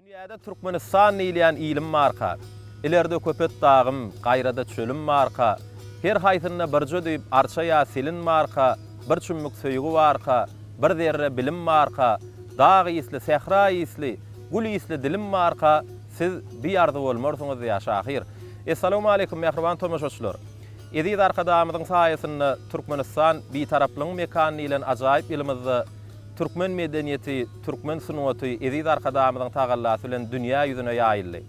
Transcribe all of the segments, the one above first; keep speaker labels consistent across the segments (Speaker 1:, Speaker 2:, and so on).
Speaker 1: Dünýäde Türkmenistan diýilýän ilim barka, Ilerde Köpet dagym, gaýrada çölüm barka, Her haýsynda birje düýp arça ýa silin barka, Bir çümmük söýgi barka, bir zerre bilim barka, Dag ysly, sähra ysly, gül ysly dilim barka, Siz biarzy bolmarsyňyz ýa şahyr. Essalawmaleýkum mähriban tomaşaçylar! Eziz Arkadagymyzyň saýasynda Türkmenistan Bitaraplygyň mekany diýlen ajaýyp ýylymyzda türkmen medeniýeti, türkmen sungaty eziz Arkadagymyzyň tagallasy bilen dünýä ýüzüne ýaýyldy.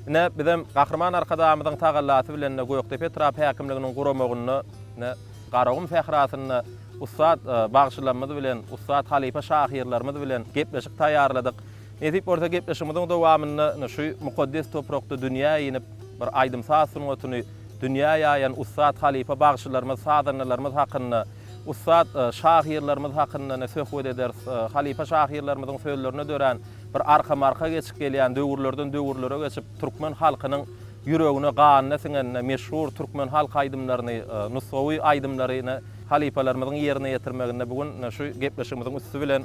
Speaker 1: Ine, bizem Gahryman Arkadagymyzyň tagallasy bilen-de Gökdepe etrap häkimliginiň guramagynda, ine, Garagum sährasynda ussat bagşylarymyz bilen, ussat halypa şahyrlarymyz bilen gepleşik taýýarladyk. Nesip bolsa gepleşigimiziň dowamynda ine şu mukaddes toprakda dünýä inip, bir aýdym-saz sungatyny dünýä ýaýan ussat halypa bagşylarymyz, sazandalarymyz hakynda, ussat şahyrlarymyz hakynda ine söhbet ederis. Halypa şahyrlarymyzyň sözlerine dörän bir arkama-arka geçip gelýän, döwürlerden döwürlere geçip, türkmen halkynyň ýüregine, ganyna siňen ine meşhur türkmen halk aýdymlaryny, nusgawy aýdymlary ine halypalarymyzyň ýerine ýetirmeginde bu gün ine şu gepleşigimiziň üsti bilen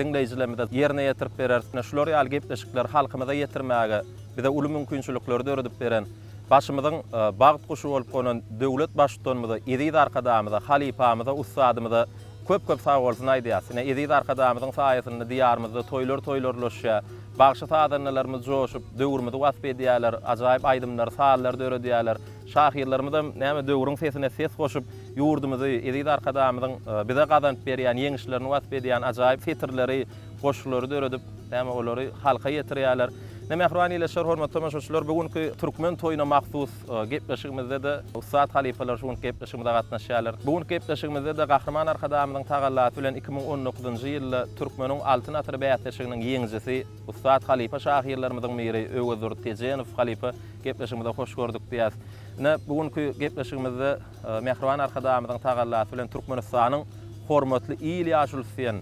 Speaker 1: diňleýjilerimize ýerine ýetirip bereris. Ine, şular ýaly gepleşikleri halkymyza ýetirmäge bize uly mümkinçilikleri döredip beren, başymyzyň bagt guşy bolup gonan döwlet Baştutanymyza, eziz Arkadagymyza, halypamyza, ussadymyza köp-köp sagbolsun aýdýarys. Ine, eziz Arkadagymyzyň saýasynda Diýarymyzda toýlar toýlarlaşýar. Bagşy-sazandalarymyz joşup, döwrümizi wasp edýärler, ajaýyp aýdymlary, sazlary döredýärler. Şahyrlarymyzam näme döwrüň sesine ses goşup, ýurdumyzy, eziz Arkadagymyzyň bize gazanyp berýän ýeňişlerini wasp edýän ajaýyp setirleri, goşgulary döredip, näme olary halka ýetirýärler. Ine, mähriban ildeşler, hormatly tomaşaçylar, bu günki türkmen toýuna mahsus gepleşigimizde-de ussat halypalar şu günki gepleşigimize gatnaşýarlar. Bu günki gepleşigimizde-de Gahryman Arkadagymyzyň tagallasy bilen 2019-njy ýylda Türkmeniň Altyn asyry bäsleşiginiň ýeňijisi, ussat halypa şahyrlarymyzyň biri Öwezdurdy Tejenow halypa Gepleşigimize hoş gördük diýýäs. Ine, bu günki gepleşigimizde mähriban Arkadagymyzyň tagallasy bilen Türkmenistanyň Hormatly il ýaşulusy diýen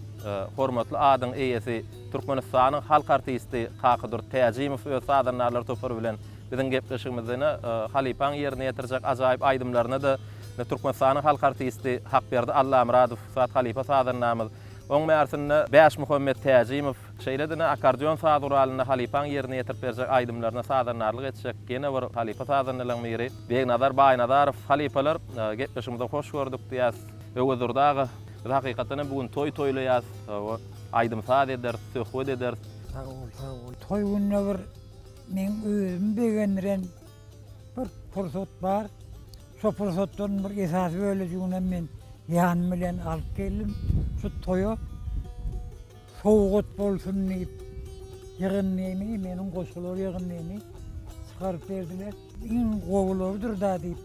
Speaker 1: hormatly adyň eýesi, Türkmenistanyň halk artisti Kakadurdy Täjimow öz sazandarlar topary bilen biziň gepleşigimizde ine, halypaň ýerine ýetirjek ajaýyp aýdymlaryna-da Türkmenistanyň halk artisti Hakberdi Allamyradow, ussat halypa sazandamyz, oň bärsinde Bäşmuhammet Täjimow, Şeýle-de akkordeon saz guralynda halypaň ýerine ýetirip berjek aýdymlaryna sazandarlyk etjek ýene bir halypa sazandalaryň biri Begnazar Baýnazarow. Halypalar, gepleşigimize hoş gördük diýýäs. Öwezdurdy aga, biz hakykatdan hem bu gün toý toýlaýas. Hawa, aýdym-saz ederis, söhbet ederis.
Speaker 2: Sag bol, sag bol. Toý gününe bir meň özümi begendiren bir pursat bar. Şo pursatdan bir esasy bölejiginem men ýanym bilen alyp geldim şu toýa. Sowgat bolsun diýip, ýygyndymy, meniň goşgular ýygyndymy çykaryp berdiler. Iň gowularydyr-da diýip,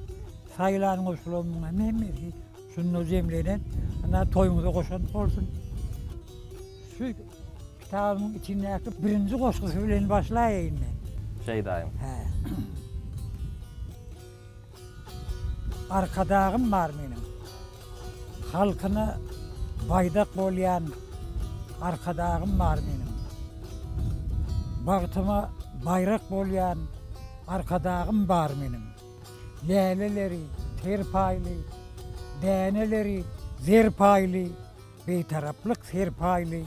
Speaker 2: saýlan goşgularymyň hem hemmesi şunda jemlenen. Ynha, toýuňyza goşant bolsun. Şu kitabyň içindäki birinji goşgusy bilen başlaýaýyn men.
Speaker 1: Şeýdaýyň.
Speaker 2: Hä. Arkadagym bar meniň. Halkyna baýdak bolýan Arkadagym bar meniň. Bagtyma baýrak bolýan Arkadagym bar meniň. Läleleri ter paýly, däneleri zer paýly, Bitaraplyk serpaýly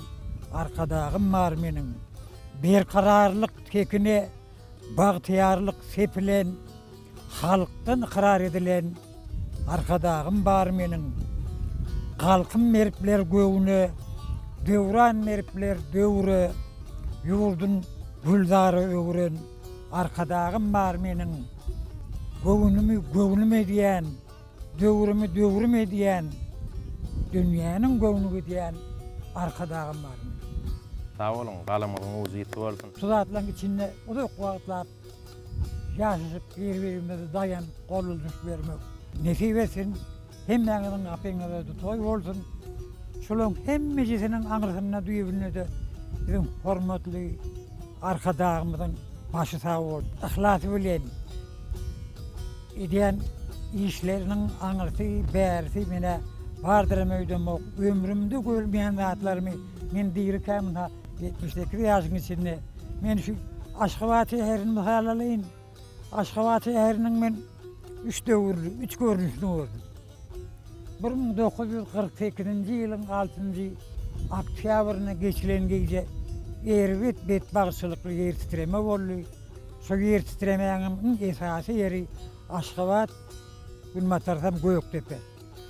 Speaker 2: Arkadagym bar meniň. Berkararlyk kekine Bagtyýarlyk sepilen, halkdan ykrar edilen Arkadagym bar meniň. Galkym beripler göwne, döwran beripler döwre, Ýurdun gülzara öwren Arkadagym bar meniň. Göwnümi göwnüm edýän, Döwrümi döwrüm edýän, dünýäniň göwni gidýän Arkadagym bar meniň.
Speaker 1: Sag boluň, galamyňyzyň ujy ýiti bolsun.
Speaker 2: Şu zatlaryň içinde uzak wagtlap ýaşaşyp bir-birimize daýanyp gol uzadyp bermek nesip etsin. Hemmäňiziň gapyňyzda toý bolsun. Şularyň hemmejisiniň aňyrsynda düýbünde-de biziň hormatly Arkadagymyzyň başy sag bolsun. Yhlasy bilen Edýän işleriniň aňyrsy, bärisi menä bardyram öýdemok. Ömrümde görmeýän zatlarymy men dirikäm ynha 78 ýaşyň içinde men şu Aşgabat şäherini mysal alaýyn. Aşgabat şäheriniň men üç döwürli, üç görnüşini gördüm. 1948-nji ýylyň altynjy oktýabrynda geçilen gije. Erbet betbagtçylykly ýer titreme boldy. Şo ýer titremäniň iň esasy ýeri Aşgabat, günbatarsam Gökdepe.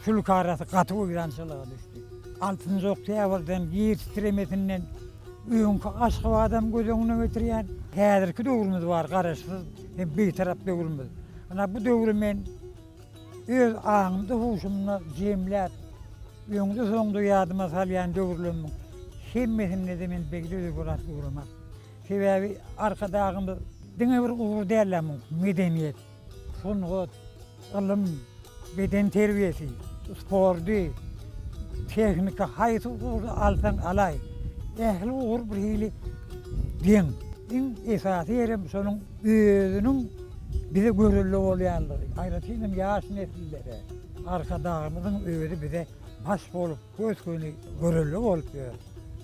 Speaker 2: Şuluk arasy gaty weýrançylyga düşdi. Altynjy oktýabrdan ýer titremesinden öňki Aşgabadam göz öňüne getirýän. Häzirki döwrümiz bar, Garaşsyz hem Bitarap döwrümiz. Ynha bu döwri men öz aňymda-huşumda jemläp, öňde-soňda ýadyma salýan döwürlerimiň hemmesinde-de men beýle duýgular göremok. Sebäbi Arkadagymyz diňe bir ugur däl-de, medeniýet, sungat, ylym, beden terbiýesi, sporty, tehnika haýsy ugurda alsaň alaý, ähli ugur bir hili deň. Iň esasy ýerem şonuň özüniň bize görelde bolýanlygy, aýratyn hem ýaş nesillere Arkadagymyzyň özi bize baş bolup, gös-göni görelde bolup ýör.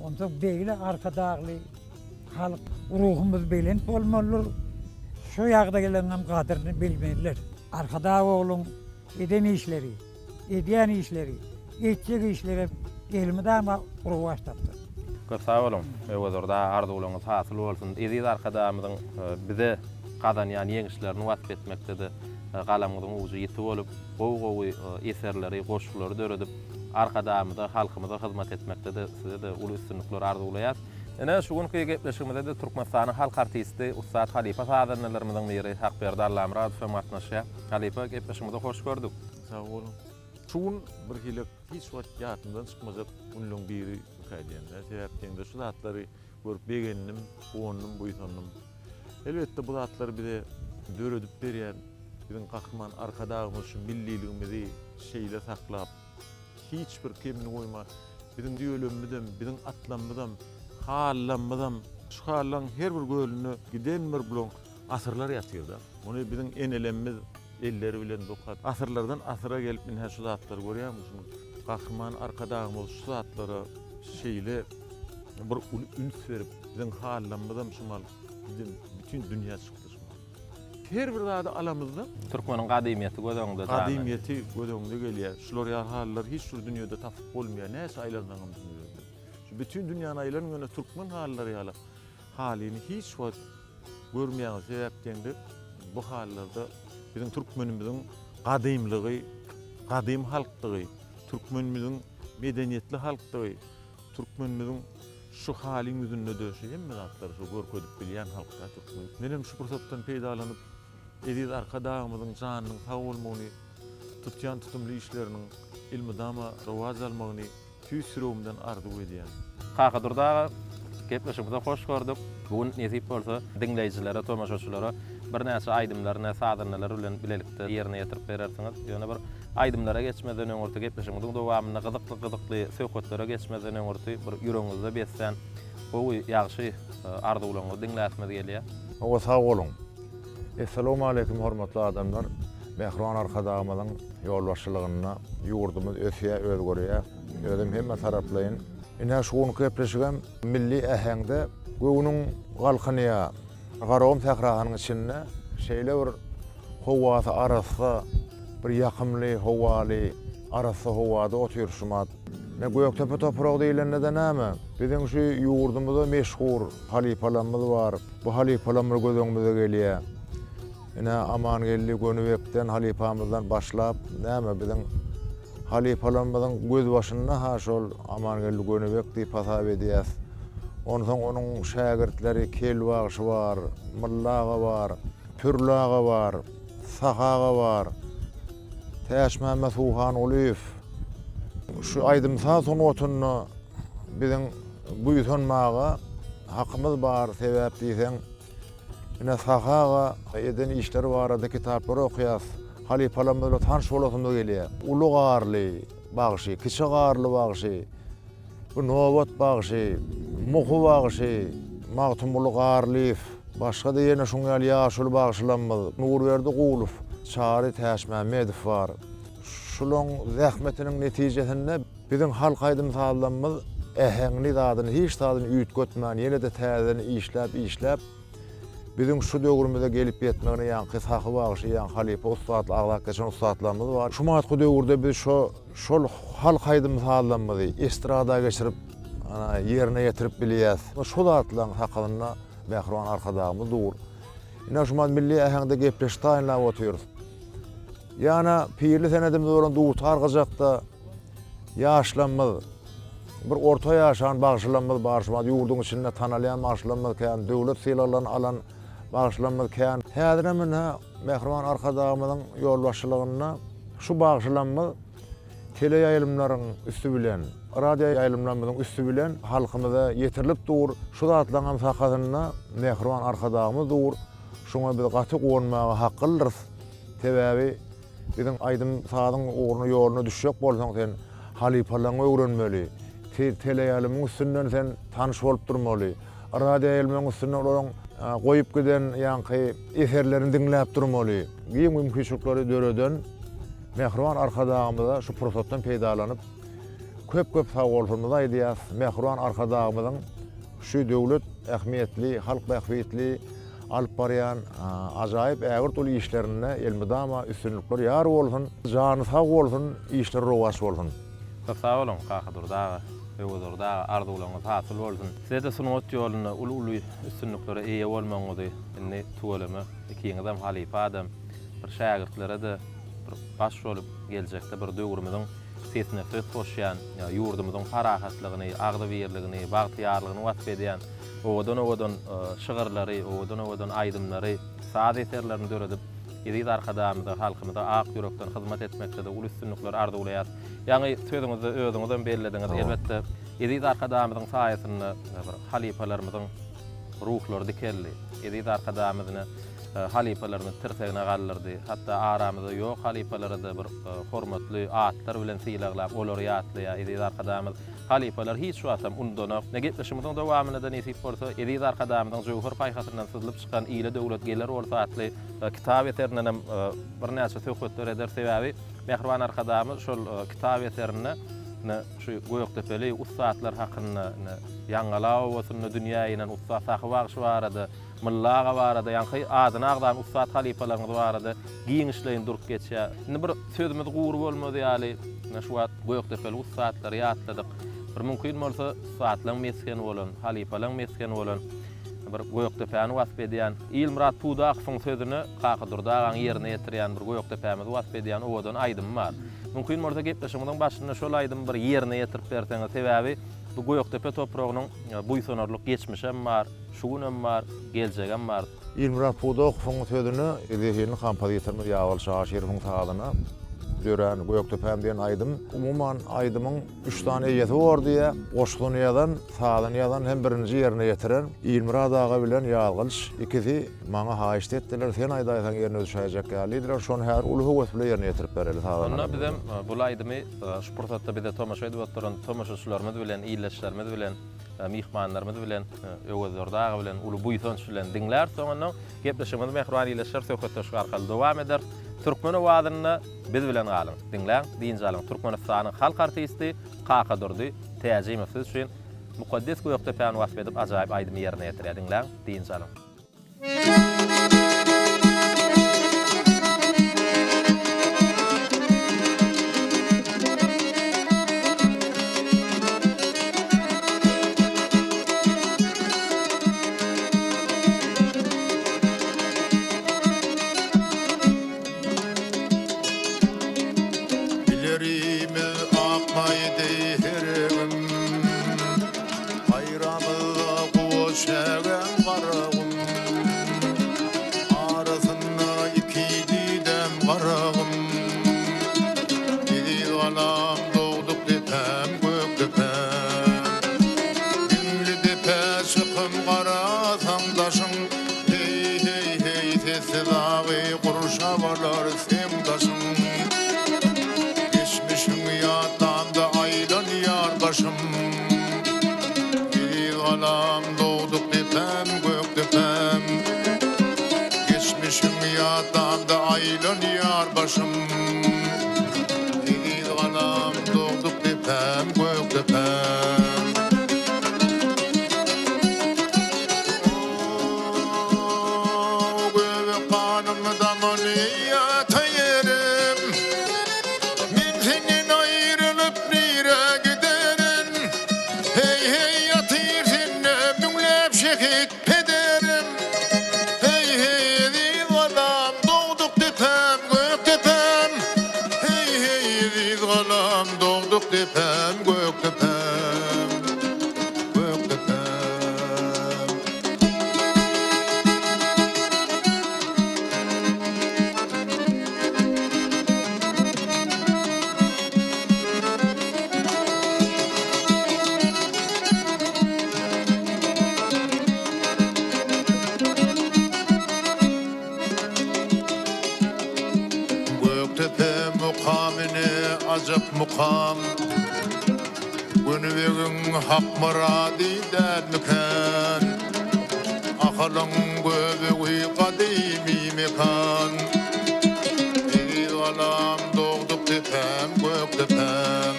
Speaker 2: Onsoň beýle Arkadagly halk ruhumyz belent bolmalydyr. Şu ýagdaýlaryňam gadyryny bilmelidir. Arkadag ogluň eden işleri, edýän işleri, etjek işleri elmydama rowaç tapsyn.
Speaker 1: Köp sag boluň, Öwezdurdy aga arzuwlaryňyz hasyl bolsun. Eziz Arkadagymyzyň bize gazanýan ýeňişlerini wasp etmekde-de galamyňyzyň ujy ýiti bolup, gowy-gowy eserleri, goşgulary döredip, Arkadagymyza, halkymyza hyzmat etmekde-de size-de uly üstünlikler arzuwlaýas. Ine, şu günki gepleşigimize-de Türkmenistanyň halk artisti, ussat halypa sazandalarymyzyň biri Hakberdi Allamyradow hem gatnaşýar. Halypa, gepleşigimize hoş gördük.
Speaker 3: Sag boluň. Şu gün birhili hiç wagt ýadymdan çykmajak günleň birimikä diýen-dä. Sebäp diýeňde şu zatlary görüp begendim, guwandym, buýsandym. Elbetde bu zatlary bize döredip berýän biziň Gahryman Arkadagymyz şu milliligimizi şeýle saklap, hiç bir kemini goýman, biziň düýelemizem, biziň atlamyzam, halylamyzam, şu halylaň her bir gölünde giden bir bulaň asyrlar ýatyr-da. Muny biziň enelemmiz elleri bilen dokap, asyrlardan asyra gelip ine şu zatlary görýäňmi şuny Gahryman Arkadagymyz şu zatlara şeýle bir uly üns berip, biziň halylamyzam şu mal giden bütin dünýä çykdy şu mal. Her bir zady alamyzda.
Speaker 1: Türkmeniň gadymyýeti göz öňüňde janlanýar.
Speaker 3: Gadymyýeti göz öňüňde gelýär. Şular ýaly halylary hiç bir dünýede tapyp bolmaýar. Näçe aýlansaňam dünýede. Şu bütin dünýäni aýlanyň ýöne türkmen halylary ýaly halyny hiç wagt görmeýäňiz. Sebäp diýeňde bu halylarda biziň türkmenimiziň gadymlygy, gadym halkdygy, türkmenimiziň medeniýetli halkdygy, Türkmenimiziň şu halyň ýüzünde-de şu hemme zatlary şu görkezip bilýän halk-da türkmen. Menem şu pursatdan peýdalanyp, eziz Arkadagymyzyň janynyň sag bolmagyny, tutýan tutumly işleriniň elmydama rowaç almagyny tüýs ýüregimden arzuw edýän.
Speaker 1: Kakadurdy aga, gepleşigimize hoş gördük. Bu gün nesip bolsa, diňleýjilere, tomaşaçylara birnäçe aýdymlaryny sazandalar bilen bilelikde ýerine ýetirip berersiňiz. Ýöne bir Aýdymlara geçmezden öňürti, gepleşigimiziň dowamynda gyzykly-gyzykly söhbetlere geçmezden öňürti bir ýüregiňizde beslän gowy, ýagşy arzuwlaryňyzy diňläsimiz gelýär.
Speaker 4: Hawa sag boluň. Essalawmaleýkim hormatly adamlar. Mähriban Arkadagymyzyň ýolbaşçylygynda ýurdumyz ösýär, özgerýär. Özem hemme taraplaýyn. Ine şu günki gepleşigem milli äheňde göwnüň galkynýar. Garagum sährasynyň içinde şeýle bir howasy arassa, bir ýakymly howaly, arassa howada otyr şumat. Ine Gökdepe topragy diýlende-de näme? Biziň şu ýurdumyzda meşhur halypalarymyz bar. Bu halypalarymyz göz öňümize gelýär. Ine Amangeldi Gönübekden halypamyzdan başlap, näme biziň halypalarymyzyň gözbaşynda-ha şol Amangeldi Gönübek diýip hasap edýäs. Onsoň onuň şägirtleri Kel bagşy bar, Mylla aga bar, Pürli aga bar, Sahy aga bar, Täçmämmet Suhangulyýew. Şu aýdym-saz sungatynda biziň buýsanmaga hakymyz bar, sebäp diýseň, ine Sahy aga eden işleri barada kitaplar okaýas, halypalarymyz bilen tanyş bolasymyz gelýär. Uly Garly bagşy, Kiçi Garly bagşy, Bu Nobat bagşy, Muhy bagşy, Magtymguly Garlyýew, başga-da ýene şuň ýaly ýaşuly bagşylarymyz Nurberdi Gulow, Çary Täçmämmedow bar. Şulaň zähmetiniň netijesinde biziň halk aýdym-sazlarymyz äheňli zadyny, hiç zadyny üýtgetmän, ýene-de täzeden işläp-işläp, biziň şu döwrümize gelip ýetmegine ýaňky Sahy bagşy, ýaňky halypa ussatlar, agzap geçen ussatlarymyz bar. Şu wagtky döwürde biz şo Şol halk aýdym-sazlarymyzy estrada geçirip. ýerine ýetirip bilýäs. Şu zatlaryň sakasynda mähriban Arkadagymyz dur. Ine şu mahal milli äheňde gepleşik taýynlap otyrys. Ýana pirli senedimiz bolan dutar gyjakda ýaşlarymyz, bir orta ýaşan bagşylarymyz bar şu mahal ýurduň içinde tanalýan bagşylarymyz kän, döwlet sylaglaryny alan bagşylarymyz kän. Häzirem ine mähriban Arkadagymyzyň ýolbaşçylygynda şu bagşylarymyz teleýaýlymlaryň üsti bilen, radioýaýlymlarymyzyň üsti bilen halkymyza ýetirilip dur. Şu zatlaryňam sakasynda mähriban Arkadagymyz dur. Şuňa biz gaty guwanmaga haklydyrys. Sebäbi biziň aýdym-sazyň ugruna, ýoluna düşjek bolsaň sen halypalaryňy öwrenmeli. Teleýaýlymyň üstünden sen tanyş bolup durmaly. Radioýaýlymyň üstünde olaryň goýup giden ýaňky eserlerini diňläp durmaly. Giň mümkinçilikleri döreden Mähriban Arkadagymyza şu pursatdan peýdalanyp, köp-köp sagbolsunymyzy aýdýarys. Mähriban Arkadagymyzyň şu döwlet ähmiýetli, halk bähbitli alyp barýan ajaýyp ägirt uly işlerinde elmydama üstünlikler ýar bolsun, jany sag bolsun, işleri rowaç bolsun!
Speaker 1: Köp sag boluň, Kakadurdy aga, Öwezdurdy aga, arzuwlaryňyz hasyl bolsun! Size-de sungat ýolunda uly-uly üstünliklere eýe bolmagyňyzy, indi tüweleme, ikiňizem halypa adam, bir şägirtlere-de bir baş bolup, geljekde bir döwrümiziň sesine ses goşýan, ýurdumyzyň parahatlygyny, agzybirligini, bagtyýarlygyny wasp edýän owadan-owadan şygyrlary, owadan-owadan aýdymlary, saz eserlerini döredip, eziz Arkadagymyza, halkymyza ak ýürekden hyzmat etmekde-de uly üstünlikler arzuwlaýarys. Ýaňy sözüňizde özüňizem bellediňiz, elbetde, eziz Arkadagymyzyň saýasynda bir halypalarymyzyň ruhlary dikeldi. Eziz Arkadagymyz ine, halypalarymyzy tirsegine galdyrdy. Hatda aramyzda ýok halypalary-da bir hormatly atlar bilen sylaglap, olary ýatlaýar eziz Arkadagymyz. Halypalar hiç wagtam unudanok. Ine, gepleşigimiziň dowamynda-da nesip bolsa, eziz Arkadagymyzyň jöwher paýhasyndan syzlyp çykan Ile döwlet geler bolsa atly kitap eserinden hem birnäçe söhbetler ederis. Sebäbi mähriban Arkadagymyz şol kitap eserinde ine, şu gökdepeli ussatlar hakynda, ine, Ýaňgala obasynda dünýä inen ussat Sahy bagşy barada, Mylla aga barada, ýaňky adyny agzan ussat halypalaryňyz barada giňişleýin durup geçýär. Indi bir sözümiz gury bolmaz ýaly, ine şu wagt gökdepeli ussatlary ýatladyk. Bir mümkin bolsa ussatlaryň mesgeni bolan, halypalaryň mesgeni bolan bir Gökdepäni wasp edýän, Ilmyrat Pudakowyň sözüne Kakadurdy agaň ýerine ýetirýän bir Gökdepämizi wasp edýän owadan aýdymy bar. Mümkin bolsa gepleşigimiziň başynda şol aýdymy bir ýerine ýetirip berseňiz, sebäbi bu Gökdepe topragynyň buýsanarlyk geçmişem bar, Şu günem bar, geljegem bar.
Speaker 4: Ilmyrat Pudakowyň sözüne, zehinli kompozitorymyz Ýawaly Çaşyrowyň sazyna dörän Gökdepäm diýen aýdym, umuman, aýdymyň üç sany eýesi bor diýýär. Goşgusyny ýazan, sazyny ýazan hem birinji ýerine ýetiren Ilmyrat aga bilen Ýazgylyç ikisi maňa haýyşt etdiler, sen aýdaýsaň ýerine düşäýjek ýaly diýdiler. Şony häzir uly höwes bilen ýerine ýetirip bereli sazandalarymyz
Speaker 1: Onda bizem bul aýdymy şu pursatda bize tomaşa edip oturan tomaşaçylarymyz bilen, ildeşlerimiz bilen Myhmanlarymyz bilen Öwezdurdy aga bilen uly buýsanç bilen diňläris soňundan gepleşigimizi mähriban ildeşler söhbetdeşlik arkaly dowam ederis. Türkmen owazynda biz bilen galyň, diňläň, dynç alyň. Türkmenistanyň halk artisti Kakadurdy Täjimow siz üçin mukaddes Gökdepäni wasp edip ajaýyp aýdymy ýerine ýetirýär. Diňläň, dynç alyň.
Speaker 5: Ilerimiz akmaýdy heregim. Gaýramyzda guwa çägem Garagum. Arasynda iki didäm Garagum. Eziz galam dogduk depäm gök depäm. Diňli depä çykym garasaň daşyň. Heý heý heý sessiz agy gurşap alar seň daşyň. Geçmişiňi ýatlamda aýlanýar başym. Eziz galam dogduk depäm gök depäm. Geçmişiňi ýatlamda aýlanýar başym. Eziz galam dogduk depäm gök depäm. O göbek ganym daman ýata ýerim. Men senden aýrylyp nirä giderin? Heý, heý! depäm, gök depäm, gök depäm. Gökdepe mukamy ne ajap mukam, Gönübegiň hak myrady dälmikän? Ahalyň göbegi gadymy mekan. Eziz galam dogduk depäm Gökdepäm.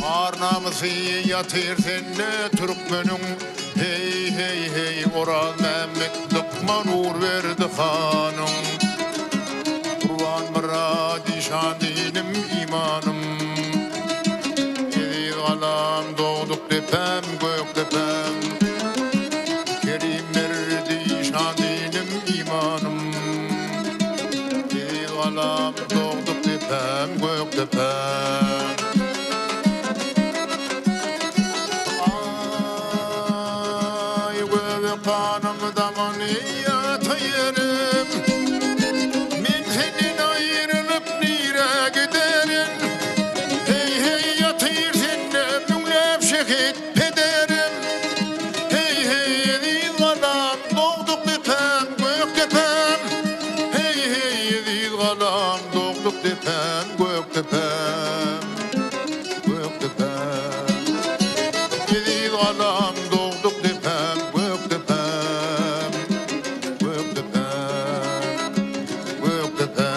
Speaker 5: Ar-namysy ýatyr sende türkmeniň, Heý, heý, heý, Orazmämmet Dykma Nurberdi hanyň. Gurbanmyrat işan dinim, imanym. Eziz galam, dogduk depäm, gök depäm. Kerim Berdi işan dinim, imanym. Eziz galam, dogduk depäm, gök depäm. Aý göbek ganym daman ýata ýerim Men senden aýrylyp nirä giderin Heý heý ýatyr sende müňläp şehit pederim Heý heý eziz galam dogduk depäm gök depäm Heý heý eziz galam dogduk depäm gök depäm Gök depäm Eziz galam dogduk depäm Gök depäm Gök depäm Gök depäm.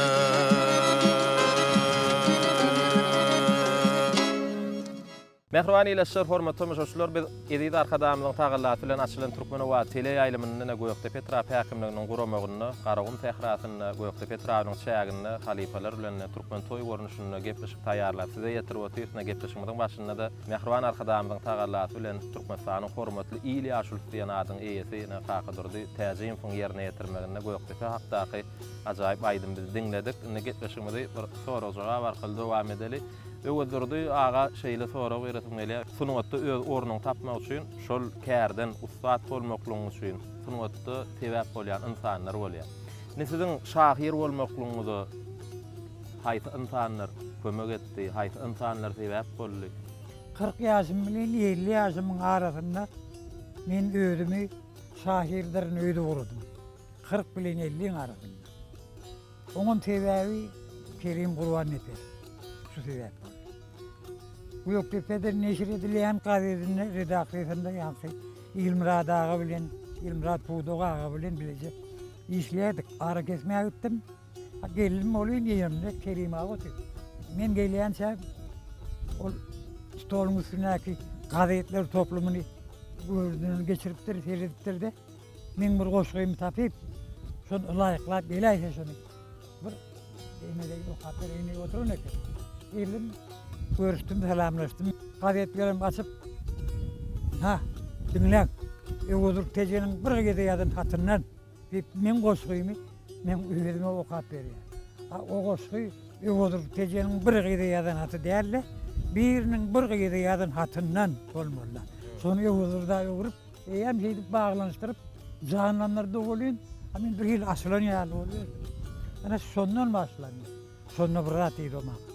Speaker 1: Mähriban ildeşler, hormatly tomaşaçylar, biz Eziz Arkadagymyzyň tagallasy bilen açylan Türkmenobat teleýaýlymynda ine Gökdepe etrap häkimliginiň guramagynda Garagum sährasynda Gökdepe etrabynyň çäginde halypalar bilen türkmen toý görnüşinde gepleşik taýýarlap size ýetirip otyrys. Ine gepleşigimiziň başynda-da Mähriban Arkadagymyzyň tagallasy bilen Türkmenistanyň hormatly il ýaşulusy diýen adyň eýesi ine Kakadurdy Täjimowyň ýerine ýetirmeginde Gökdepe hakdaky ajaýyp aýdymy biz diňledik. Indi gepleşigimizi bir sorag-jogap arkaly dowam edeli. Öwezdurdy aga şeýle sorag beresim gelýär. Sungatda öz ornuňy tapmak üçin şol kärden ussat bolmaklygyň üçin sungatda sebäp bolýan ynsanlar bolýar. Indi siziň şahyr bolmaklygyňyza haýsy ynsanlar kömek etdi, haýsy ynsanlar sebäp boldy?
Speaker 2: 40 ýaşym bilen 50 ýaşymyň arasynda men özümi şahyrdyryn öýdüp ugradym. 40 bilen 50-iň arasynda. Oňam sebäbi Kerim Gurbannepes. Şu sebäp boldy. Gökdepede neşir edilýän gazetinde redaksiýasynda ýaňky Ilmyrat aga bilen, Ilmyrat Pudak aga bilen bileje işleýärdik. Arakesmä gitdim. Geldim welin ýerimde Kerim aga otyr. Men gelýänçä ol stoluň üstündäki gazetler toplumyny gözünden geçiripdir, seredipdir-de, Meň bir goşgymy tapyp, şony ylaýyklap geläýse şony bir emele okap bereýin diýip oturan eken. Geldim, görüşdim, salamlaşdym. Gazetlerem açyp, Ha, diňläň, Öwezurk Tejeniň bir geze ýazan hatyndan diýip, meň goşgymy meň özüme okap berýär. A o goşgy Öwezurk Tejeniň bir gyza ýazan haty däl-de, biriniň bir gyza ýazan hatyndan bolmaly. Şony Öwezurda öwrüp, Eýýäm şeýdip baglanyşdyryp janlandyrdy welin, a men bir hili açylan ýaly boluberdim. Ana şondan başlandy. Şonda bir zat diýdi o maňa.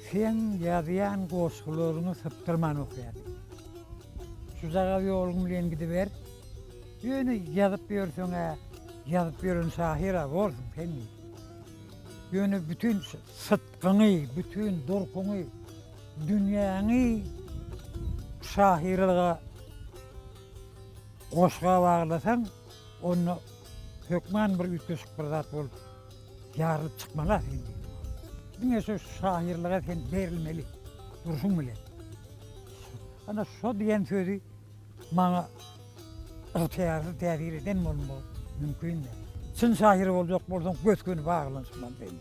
Speaker 2: Seň ýazýan goşgularyňy sypdyrman okaýan. Şujagaz ýoluň bilen gidiber. Ýöne ýazyp ýörseň-ä, ýazyp ýören şahyr-a borsuň sen diýdi. Ýöne bütin sytgyňy, bütin durkuňy Dünýäňi şahyrlyga, goşga baglasaň, onda hökman bir üýtgeşik bir zat bolup ýarylyp çykmaly-a sen diýdim. Diňe şu şahyrlyga sen berilmeli durşuň bilen. Ana şo diýen sözi maňa ygtyýarsyz täsir eden bolmagy mümkin däl. Çyn şahyr boljak bolsaň gös-göni baglanyşmaly sen.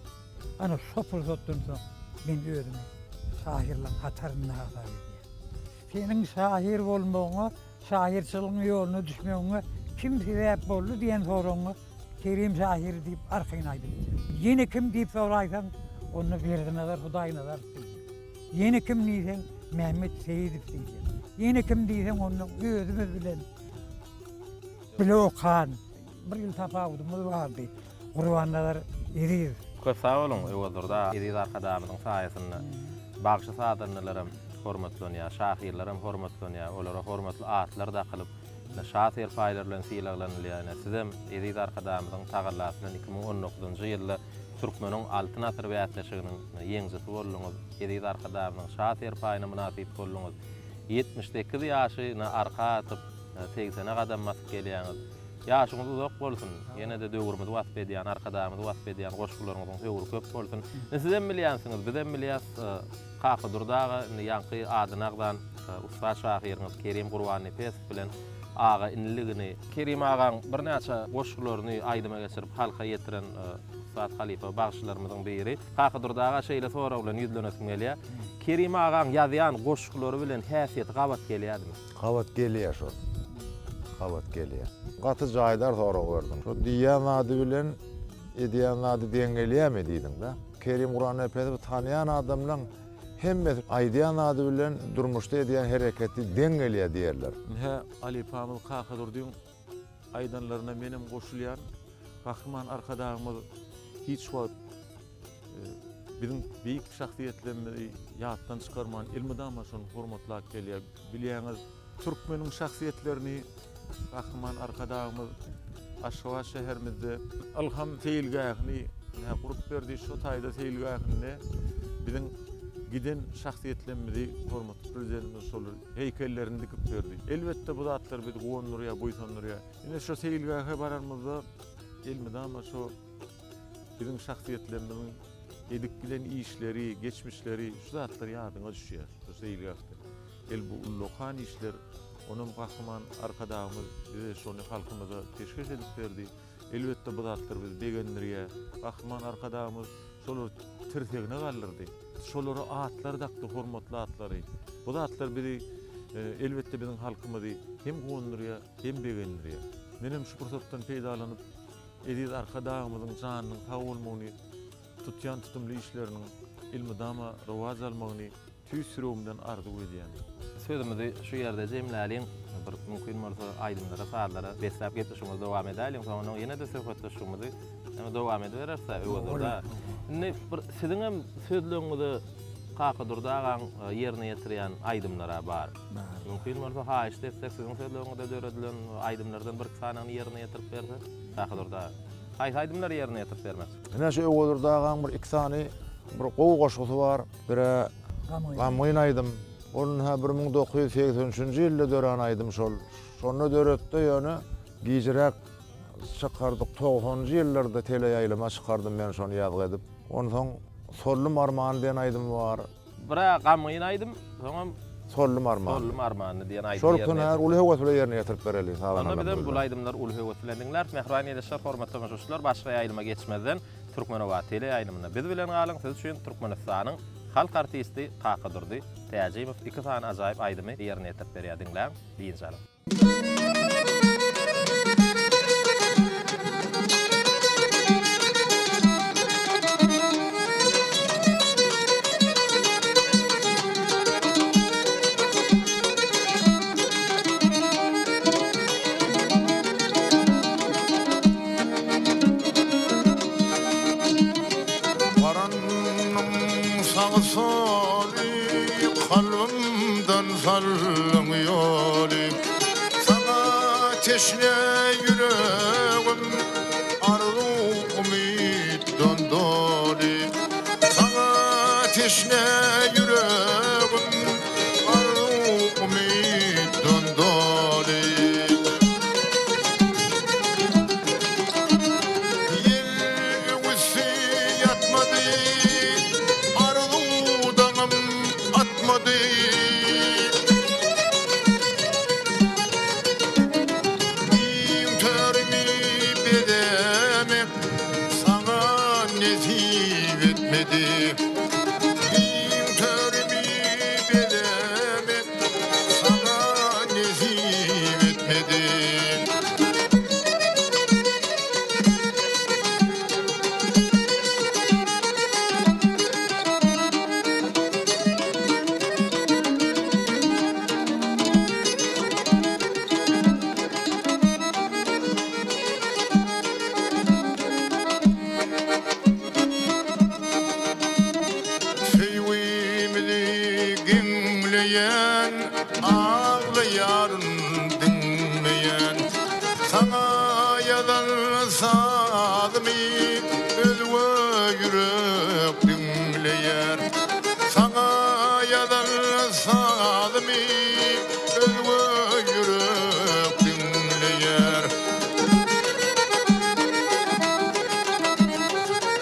Speaker 2: Ana şo pursatdan soň men özümi şahyrlaryň hatarynda hasap edýän. Seniň şahyr bolmagyňa, şahyrçylygyň ýoluna düşmegiňe kim sebäp boldy diýen soragyňa Kerim şahyr diýip arkaýyn aýdyp biljek. Ýene kim diýip soraýsaň, onda Berdinazar Hudaýnazarow diýjek. Ýene kim diýseň, Mämmet Seýidow diýjek. Ýene kim diýseň, onda özümiz bilen bile okan, bir ýyl tapawudymyz bardy, Gurbannazar Ezizow.
Speaker 1: Köp sag boluň, Öwezdurdy aga. Eziz Arkadagymyzyň saýasynda bagşy-sazandalaram hormatlanýar, şahyrlaram hormatlanýar, olara hormatly atlar dakylyp, ine, şa serpaýlary bilen sylaglanylýar. Ine, sizem eziz Arkadagymyzyň tagallasy bilen 2019-njy ýylda Türkmeniň Altyn asyry bäsleşiginiň ýeňjisi bolduňyz, eziz Arkadagymyzyň şa serpaýyna mynasyp bolduňyz. 78 ýaşy arka atyp, segsene gadam basyp gelýäňiz. Ýaşyňyz uzak bolsun, ýene-de döwrümizi wasp edýän, Arkadagymyzy wasp edýän goşgularyňyzyň höwri köp bolsun. Indi sizem bilýänsiňiz, bizem bilýäs, Kakadurdy aga indi ýaňky adyny agzan ussat şahyryňyz Kerim Gurbannepesow bilen aga-iniligini, Kerim agaň birnäçe goşgularyny aýdyma geçirip halka ýetiren ussat halypa bagşylarymyzyň biri. Kakadurdy aga şeýle sorag bilen ýüzlenesim gelýär. Kerim agaň ýazýan goşgulary bilen häsiýeti gabat gelýädimi?
Speaker 4: Gabat gelýär şol. Gabat gelýär. Gaty jaýdar sorag berdiň. Şo diýýän zady bilen edýän zady deň gelýärmi diýdiň-dä. Kerim Gurbannepesowy tanýan adamlaň hemmesi aýdýan zady bilen durmuşda edýän hereketi deň gelýär diýerler.
Speaker 3: Ine, halypamyz Kakadurdyň aýdanlaryna menem goşulýan. Gahryman Arkadagymyz hiç wagt biziň beýik şahsyýetlerimizi ýatdan çykarman, elmydama şony hormatlap gelýär. Bilýäňiz, türkmeniň şahsyýetlerini Gahryman Arkadagymyz Aşgabat şäherimizde Ylham seýilgähini gurup berdi. Şo taýda seýilgähinde biziň giden şahsyýetlerimizi hormatly Prezidentimiz şol heýkellerini dikip berdi. Elbetde bu zatlar bizi guwandyrýar, buýsandyrýar. Ine şo seýilgähe baranymyzda elmydama şo biziň şahsyýetlerimiziň edip giden işleri, geçmişleri şu zatlar ýadyňa düşýär şo seýilgähde. El bu ullakan işler, onam Gahryman Arkadagymyz bize şony halkymyza peşgeş edip berdi. Elbetde bu zatlar bizi begendirýär. Gahryman Arkadagymyz şolary tirsegine galdyrdy. Şolara atlar dakdy, hormatly atlary. Bu zatlar bizi elbetde biziň halkymyzy hem guwandyrýar, hem begendirýär. Menem şu pursatdan peýdalanyp, eziz Arkadagymyzyň janynyň sag bolmagyny, tutýan tutumly işleriniň elmydama rowaç almagyny tüýs ýüregimden arzuw edýän.
Speaker 1: Sözümizi şu ýerde jemläliň. Bir mümkin bolsa aýdymlara, sazlara besläp gepleşigimizi dowam edäliň. Soňundan ýene-de söhbetdeşligimizi dowam edibereris-dä, Öwezdurdy aga. Indi bir siziňem sözleriňize Kakadurdy agaň ýerine ýetirýän aýdymlar-a bar. Mümkin bolsa haýyşt etsek siziň sözleriňizde döredilen aýdymlardan birki sanyny ýerine ýetirip berse, Kakadurdy aga. Haýsy aýdymlary ýerine ýetirip bermekçi?
Speaker 4: Ine şu Öwezdurdy agaň bir iki sany bir gowy goşgusy bar. Birä Gamgyn aýdym. Ol ynha 1983-nji ýylda dörän aýdym şol. Şonda döretdi ýöne gijiräk çykardyk. Togsanynjy ýyllarda teleýaýlyma çykardym men şony ýazgy edip. Onsoň Sollum armany diýen aýdym bar.
Speaker 1: Birä Gamgyn aýdym, soňam
Speaker 4: Sollum armany.
Speaker 1: Sollum armany diýen aýdymy
Speaker 4: Şol
Speaker 1: ýerine
Speaker 4: künär
Speaker 1: ýetirdi.
Speaker 4: uly höwes bilen ýerine ýetirip bereli
Speaker 1: Onda
Speaker 4: sazandalarymyz
Speaker 1: bizem bul
Speaker 4: bilen.
Speaker 1: aýdymlary uly höwes bilen diňläris. Mähriban ildeşler, hormatly tomaşaçylar, başga ýaýlyma geçmezden Türkmenobat teleýaýlymynda biz bilen galyň, siz üçin Türkmenistanyň halk artisti Kakadurdy Täjimow iki sany ajaýyp aýdymy ýerine ýetirip berýär, diňläň, dynç alyň.
Speaker 5: Garanyň sagy-soly, kalbymdan saldyň ýoly. Saňa teşne ýüregim, arzuw-umytdan doly. Saňa teşne ýüregim, Arzuw-umytdan doly. Ýel öwüsdi ýatmady, Arzuw daňym atmady. Giň törümi bezemek Saňa nesip etmedi. Giň törümi bezemek saňa nesip etmedi. sazymy özge ýürek diňleýär. Saňa ýazan sazymy özge ýürek diňleýär.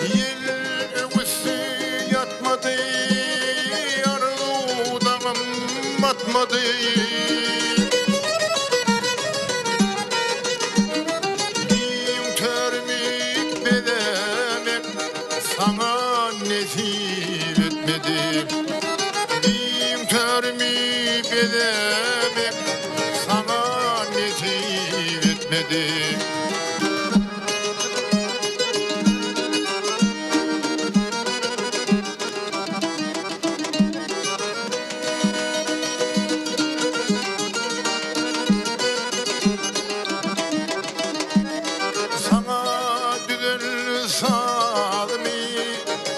Speaker 5: Ýel öwüsdi ýatmady, arzuw daňym batmady. Giň törümi bezemek saňa nesip etmedi. Giň törümi bezemek saňa nesip etmedi. Saňa düzen sazymy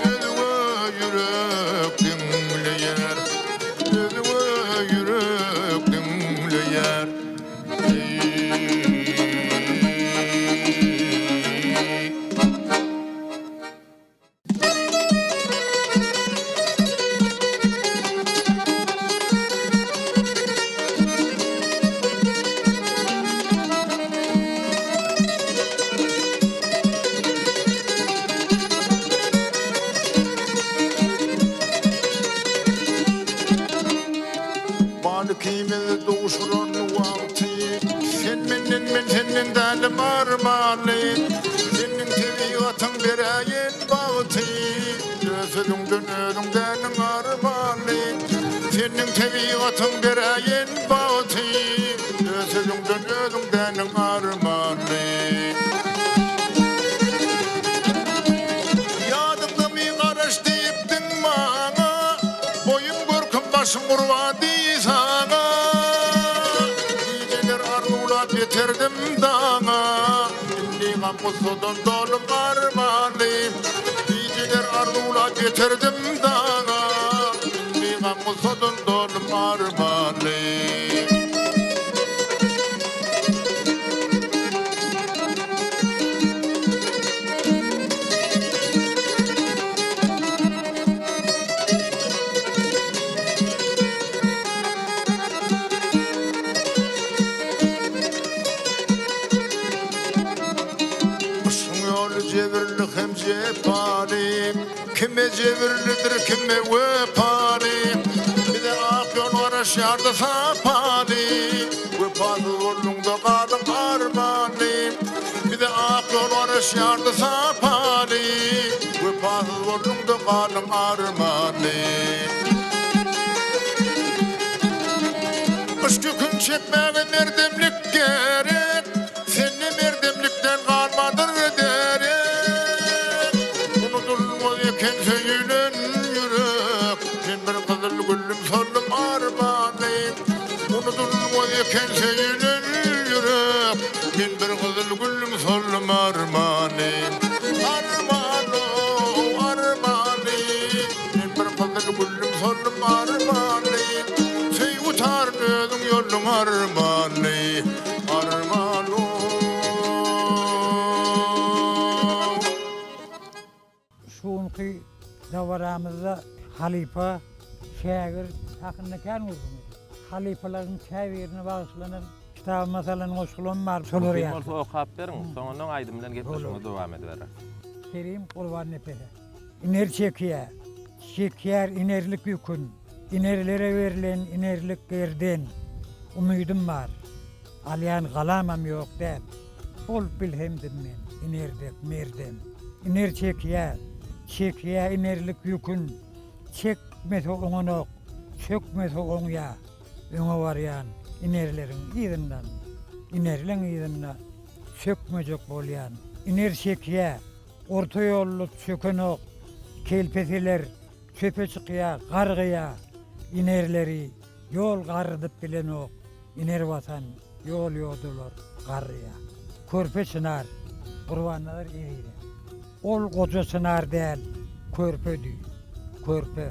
Speaker 5: özge ýürek diňleýär, özge ýürek diňleýär. Bal ikimiz duşuran wagty Sen menden men senden dälim armanly Seniň tebigatyň beräýen bagty Öz sözüňden özüň däliň armanly Seniň tebigatyň beräýen bagty Öz sözüňden özüň däliň armanly Ýadyňdamy garaş diýipdiň maňa Boýum görküm başym gurban diý saňa Gijeler arzuwlap ýeterdim daňa Indi gam-gussadan dolum armanly Gijeler arzuwlap ýeterdim daňa Indi gam-gussadan dolum armanly. Yşgyň ýoly jebirli hem jepaly, Kime jebirlidir, kime wepaly. Bize ak ýol garaşýardy sapaly, Wepasyz bolduň-da galyň armanly. Bize ak ýol garaşýardy sapaly, Wepasyz bolduň-da galyň armanly. Yşk ýükün çekmäge merdemlik gerek, Sende merdemlikden galmandyr derek. Unudylmaz eken söýülen ýürek, Men bir gyzyl güllüm soldum armanly. Unudylmaz eken söýülen ýürek, Men bir gyzyl güllüm soldum armanly. Arman-ow, armanly, Men bir gyzyl güllüm soldum armanly. Söýgi taryn özüň ýolduň armanly. Arman-ow.
Speaker 2: Şu günki dabaramyzda halypa, şägirt hakynda kän gürrüň etdik. Halypalaryň käbirine bagyşlanan kitabyma salan goşgularym bar, şolary
Speaker 1: Mümkin
Speaker 2: ýazdym.
Speaker 1: bolsa okap beriň, soňundan aýdym bilen gepleşigimizi dowam edibereris.
Speaker 2: Kerim Gurbannepese. Iner çekýär, çekýär inerlik ýükün, Inerlere berlen inerlik gerden. Umydym bar, alýan galamam ýok däl, Bolup bilsemdim men iner dek merdem. Iner çekýär, çekýär inerlik ýükün, Çekmese oňanok, çökmese oňýar. Öňe barýan inerleriň yzyndan, Inerleň yzynda çökmejek bolýan. Iner çekýär, orta ýolda çökenok, Kelpeseler çöpe çykýar, gargaýar. Inerleri ýol garrydyp bilenok, Iner basan ýol-ýodalar garraýar. Körpe çynar, Gurbannazar Ezizow. Ol goja çynar däl, körpedi, körpe.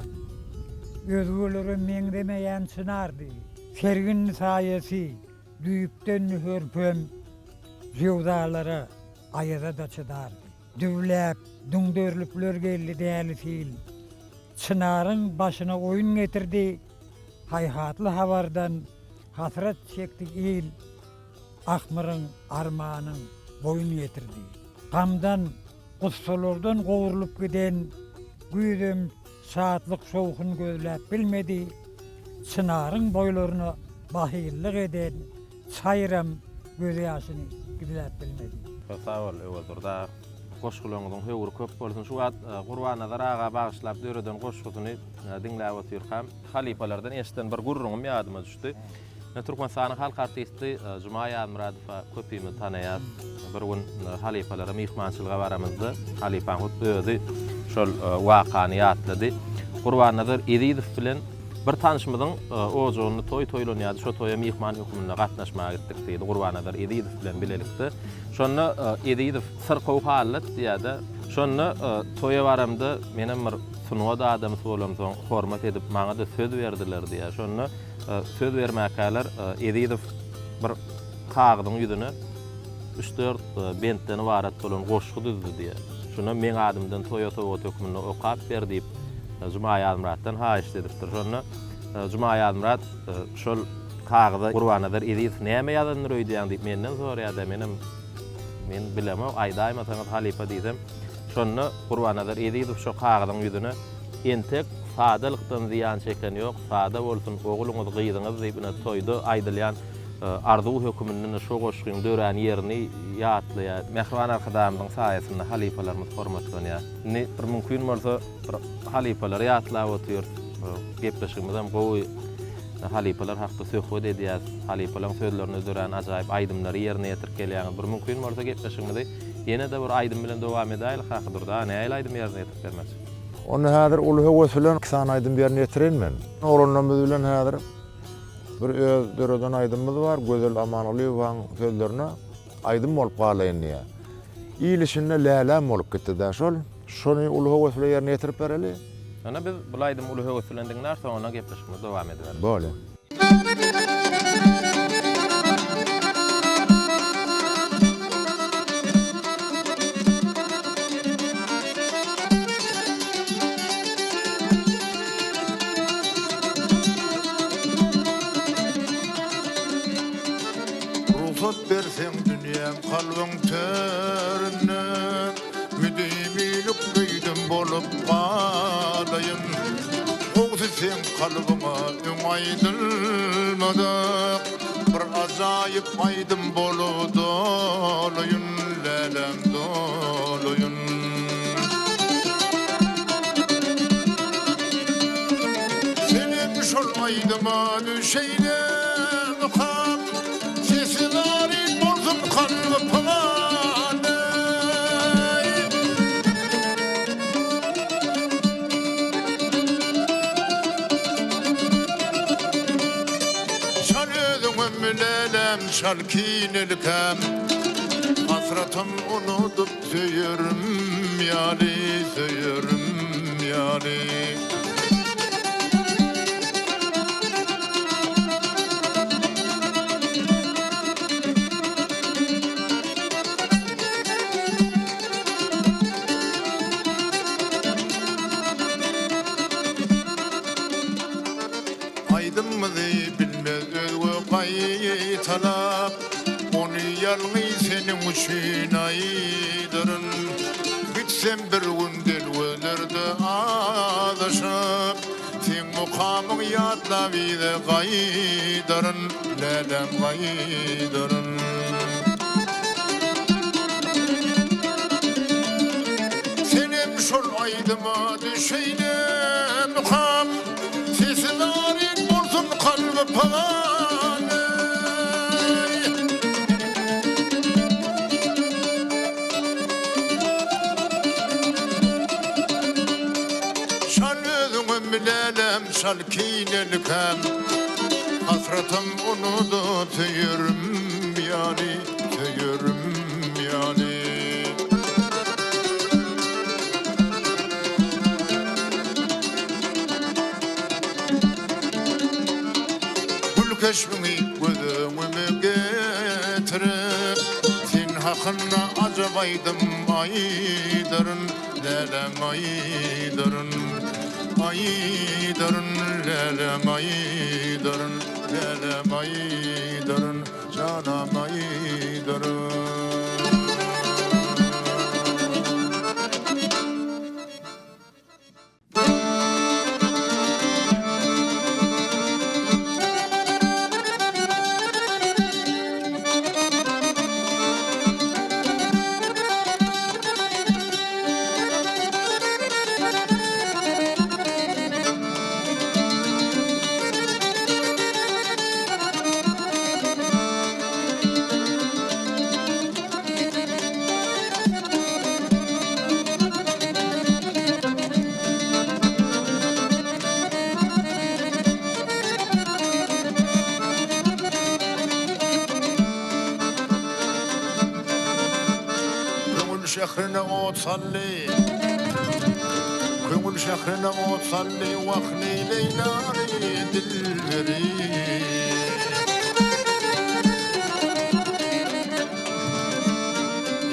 Speaker 2: Özgelere meňzemeýän çynardy. Sergindi saýasy, düýpdendi hörpem, Jöwzalara. Aýaza-da çydardy. Düwläp, düňderilipler geldi däli sil. Çynaryň başyna oýun getirdi, Haýhatly habardan hasrat çekdi il, Ahmyryň, armanyň boýun getirdi. Gamdan, gussalardan gowrulyp giden güýzem şatlyk-şowhun gözläp bilmedi, Çynaryň boýlaryna bahyllyk eden çaýyram gözýaşyny gizläp bilmedi.
Speaker 1: Köp sag bol, Öwezdurdy aga. Goşgularyňyzyň höwri köp bolsun. Şu wagt Gurbannazar aga bagyşlap döreden goşgusyny diňläp otyrkam, halypalardan eşiden bir gürrüňim ýadyma düşdi. Türkmenistanyň halk artisti Juma Ýazmyradowa köpimiz tanaýarys. Bir gün halypalara myhmançylyga baramyzda, halypaň hut özi şol wakany ýatlady. Gurbannazar Ezizow bilen bir tanşymyzyň ojagynda toý toýlanýardy, şo toýa myhman hökmünde gatnaşmaga gitdik diýdi Gurbannazar Ezizow bilen bilelikde. Şonda Ezizow syrkaw hallat diýýär-de. Şonda toýa baramda menem bir sungat adamsy bolamsoň hormat edip maňa-da söz berdiler diýýär. Şonda söz bermäkäler Ezizow bir kagyzyň ýüzüne üç-dört bentden ybarat bolan goşgy düzdi diýýär. Şonda meň adymdan toýa sowgat hökmünde okap ber diýip Juma Ýazmyratdan haýyşt edipdir. Şonda Juma Ýazmyrat şol kagyza Gurbannazar Ezizow näme ýazandyr öýdýäň diýip menden soraýar-da, menem Men bilemok, aýdaýmasaňyz halypa diýsem, şonda Gurbannazar Ezizow şo kagyzyň ýüzüne Entek sadalykdan zyýan çeken ýok, sada bolsun ogluňyz, gyzyňyz diýip ine toýda aýdylýan arzuw höküminde ine şo goşgyň dörän ýerini ýatlaýar. Mähriban Arkadagymyzyň saýasynda halypalarymyz hormatlanýar. Indi bir mümkin bolsa bir halypalary ýatlap otyrys. Gepleşigimizem gowy. Halypalar hakda söhbet edýäs. Halypalaryň sözlerinde dörän ajaýyp aýdymlary ýerine ýetirip gelýäňiz. Bir mümkin bolsa gepleşigimizi ýene-de bir aýdym bilen dowam edäýeli Kakadurdy aga, nähili aýdym ýerine ýetirip bermekçi?
Speaker 4: Onda häzir uly höwes bilen iki sany aýdym ýerine ýetireýin men. Oglanlarymyz bilen häzir bir öz döreden aýdymymyz bar, Gözel Amangulyýewanyň sözlerine Aýdym bolup galaýyn diýýär. Il içinde läläm bolup gitdi-dä şol. Şony uly höwes bilen ýerine ýetirip bereli.
Speaker 1: Onda biz bul aýdymy uly höwes bilen diňläris, soňundan gepleşigimizi dowam ediberis.
Speaker 4: Bolýar.
Speaker 5: Rugsat berseň dünýäm kalbyň töründe Müdimilik öýdüm bolup galaýyn. Gowsy seň kalbyňa öň aýdylmadyk Bir ajaýyp aýdym bolup dolaýyn, läläm dolaýyn. Senem şol aýdyma düşeýle mukam, Sesi zaryn bolsun kalby pygany. Çal özüňem läläm çal kinelikäm, Hasratym unudyp Söýerim ýaly, söýerim ýaly. Aýdymyzy bilmez özge gaýtalap. Ony ýalňyz seniň üçin aýdaryn. Gitsem bir gün delwelerde azaşyp, Seň mukamyň ýatlap yza gaýdaryn, Läläm gaýdaryn. Senem şol aýdyma düşeýle mukam, Sesi zaryn bolsun kalby pygany. Çal özüňem bilälem çal kinelikäm Hasratym unudyp söýerim ýaly söýerim ýaly. Gül keşbiňi göz öňüme getirip, Sen. Hakynda ajap aýdym aýdaryn, läläm aýdaryn. Aýdaryn, läläm aýdaryn, läläm aýdaryn, janam aýdaryn. Köňül şährine ot saldy, Köňül şährine ot saldy, Wah, neýleý nary dilberi.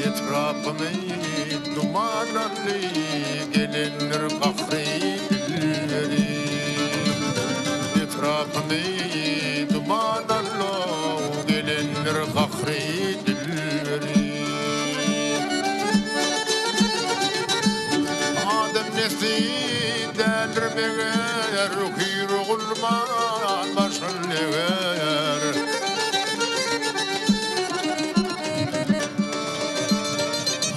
Speaker 5: Etrapymy duman aldy, Gelendir gahry dilberi. Etrapymy duman aldy, Gelendir gahry dilberi. Adam nesli däldir meger, Hüýr gulman başyn eger.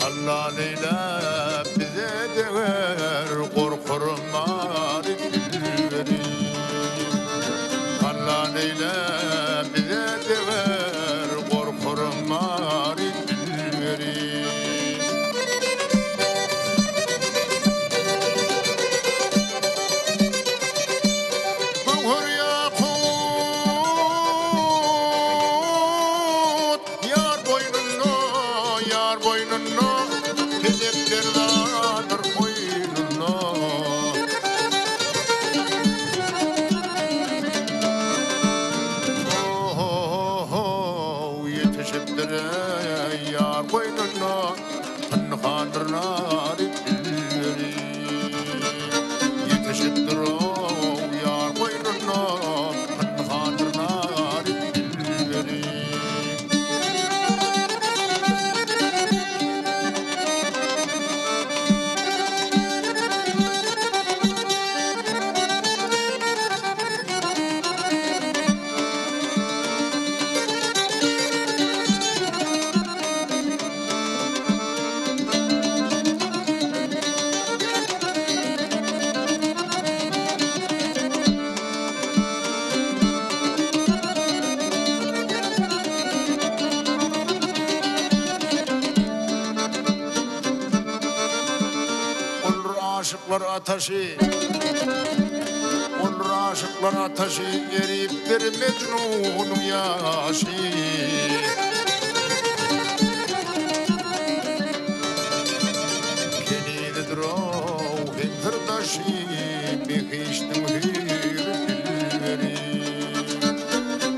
Speaker 5: Alla neýläp bize deger, Gorkarym mary dilberi. Alla neýläp bize deger, Gorkarym mary dilberi. Göwher ýakut ýar boýnunda, ýar boýnunda, Pelek derdadyr goýnunda. Ho-ho-ho, ýetişipdir-eý ýar goýnunda, Pynhandyr nary dilberi. Ýetişipdir-ow ýar goýnunda, Pynhandyr nary dilberi. Olur aşyklar ataşy, Olur aşyklar ataşy, Eripdir Mejnunyň ýaşy. Kenizidir-ow hem syrdaşy, Behişdiň hüýri dilberi.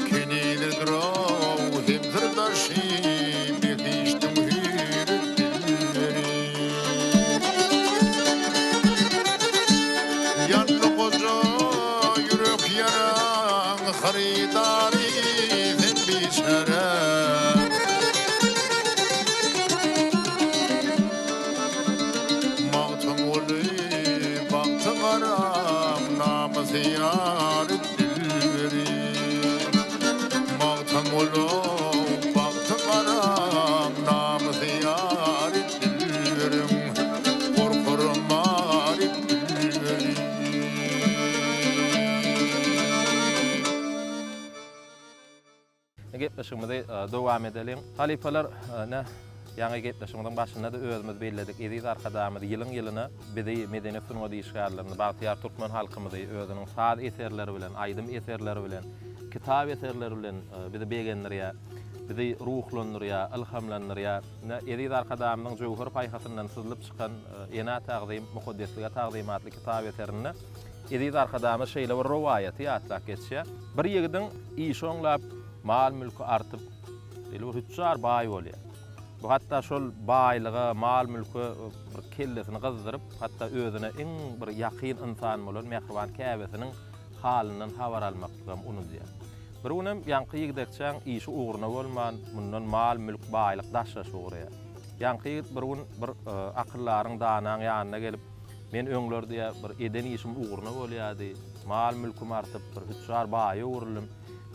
Speaker 5: Kenizidir-ow hem syrdaşy, Behişdiň hüýri dilberi. Ýanly goja ýürek ýaraň hyrydary sen biçäre. Magtymguly bagty garam namysy ýary dilberi. Magtymguly bagty garam namysy ýary dilberiň gorkarym bary dilberi.
Speaker 1: Gepleşigimizi dowam edeliň. Halypalar, ine, ýaňy gepleşigimiziň başynda-da özümiz belledik, eziz Arkadagymyz ýylyň-ýylyna bizi, medeniýet-sungat işgärlerini, bagtyýar türkmen halkymyzy özüniň saz eserleri bilen, aýdym eserleri bilen, kitap eserleri bilen bizi begendirýär, bizi ruhlandyrýar, ylhamlandyrýar. Ine, eziz Arkadagymyzyň jöwher paýhasyndan syzlyp çykan Enä tagzym, mukaddeslige tagzym atly kitap eserinde eziz Arkadagymyz şeýle bir rowaýaty ýatlap geçýär. Bir ýigidiň işi oňlap, mal-mülki artyp, şeýle bir hütjar baý bolýar. Bu hatda şol baýlyga, mal-mülke bir kellesini gyzdyryp, hatda özüne iň bir ýakyn ynsan bolan mähriban käbesiniň halyndan habar almaklygam unudýar. Bir günem ýaňky ýigdekçäň işi ugruna bolman, mundan mal-mülk, baýlyk daşlaşyp ugraýar. Ýaňky ýigit bir gün bir akyldaryň, danaň ýanyna gelip, Men öňler diýýär, bir eden işim ugruna bolýardy. Mal-mülküm artyp, bir hüçjar baýa öwrüldim.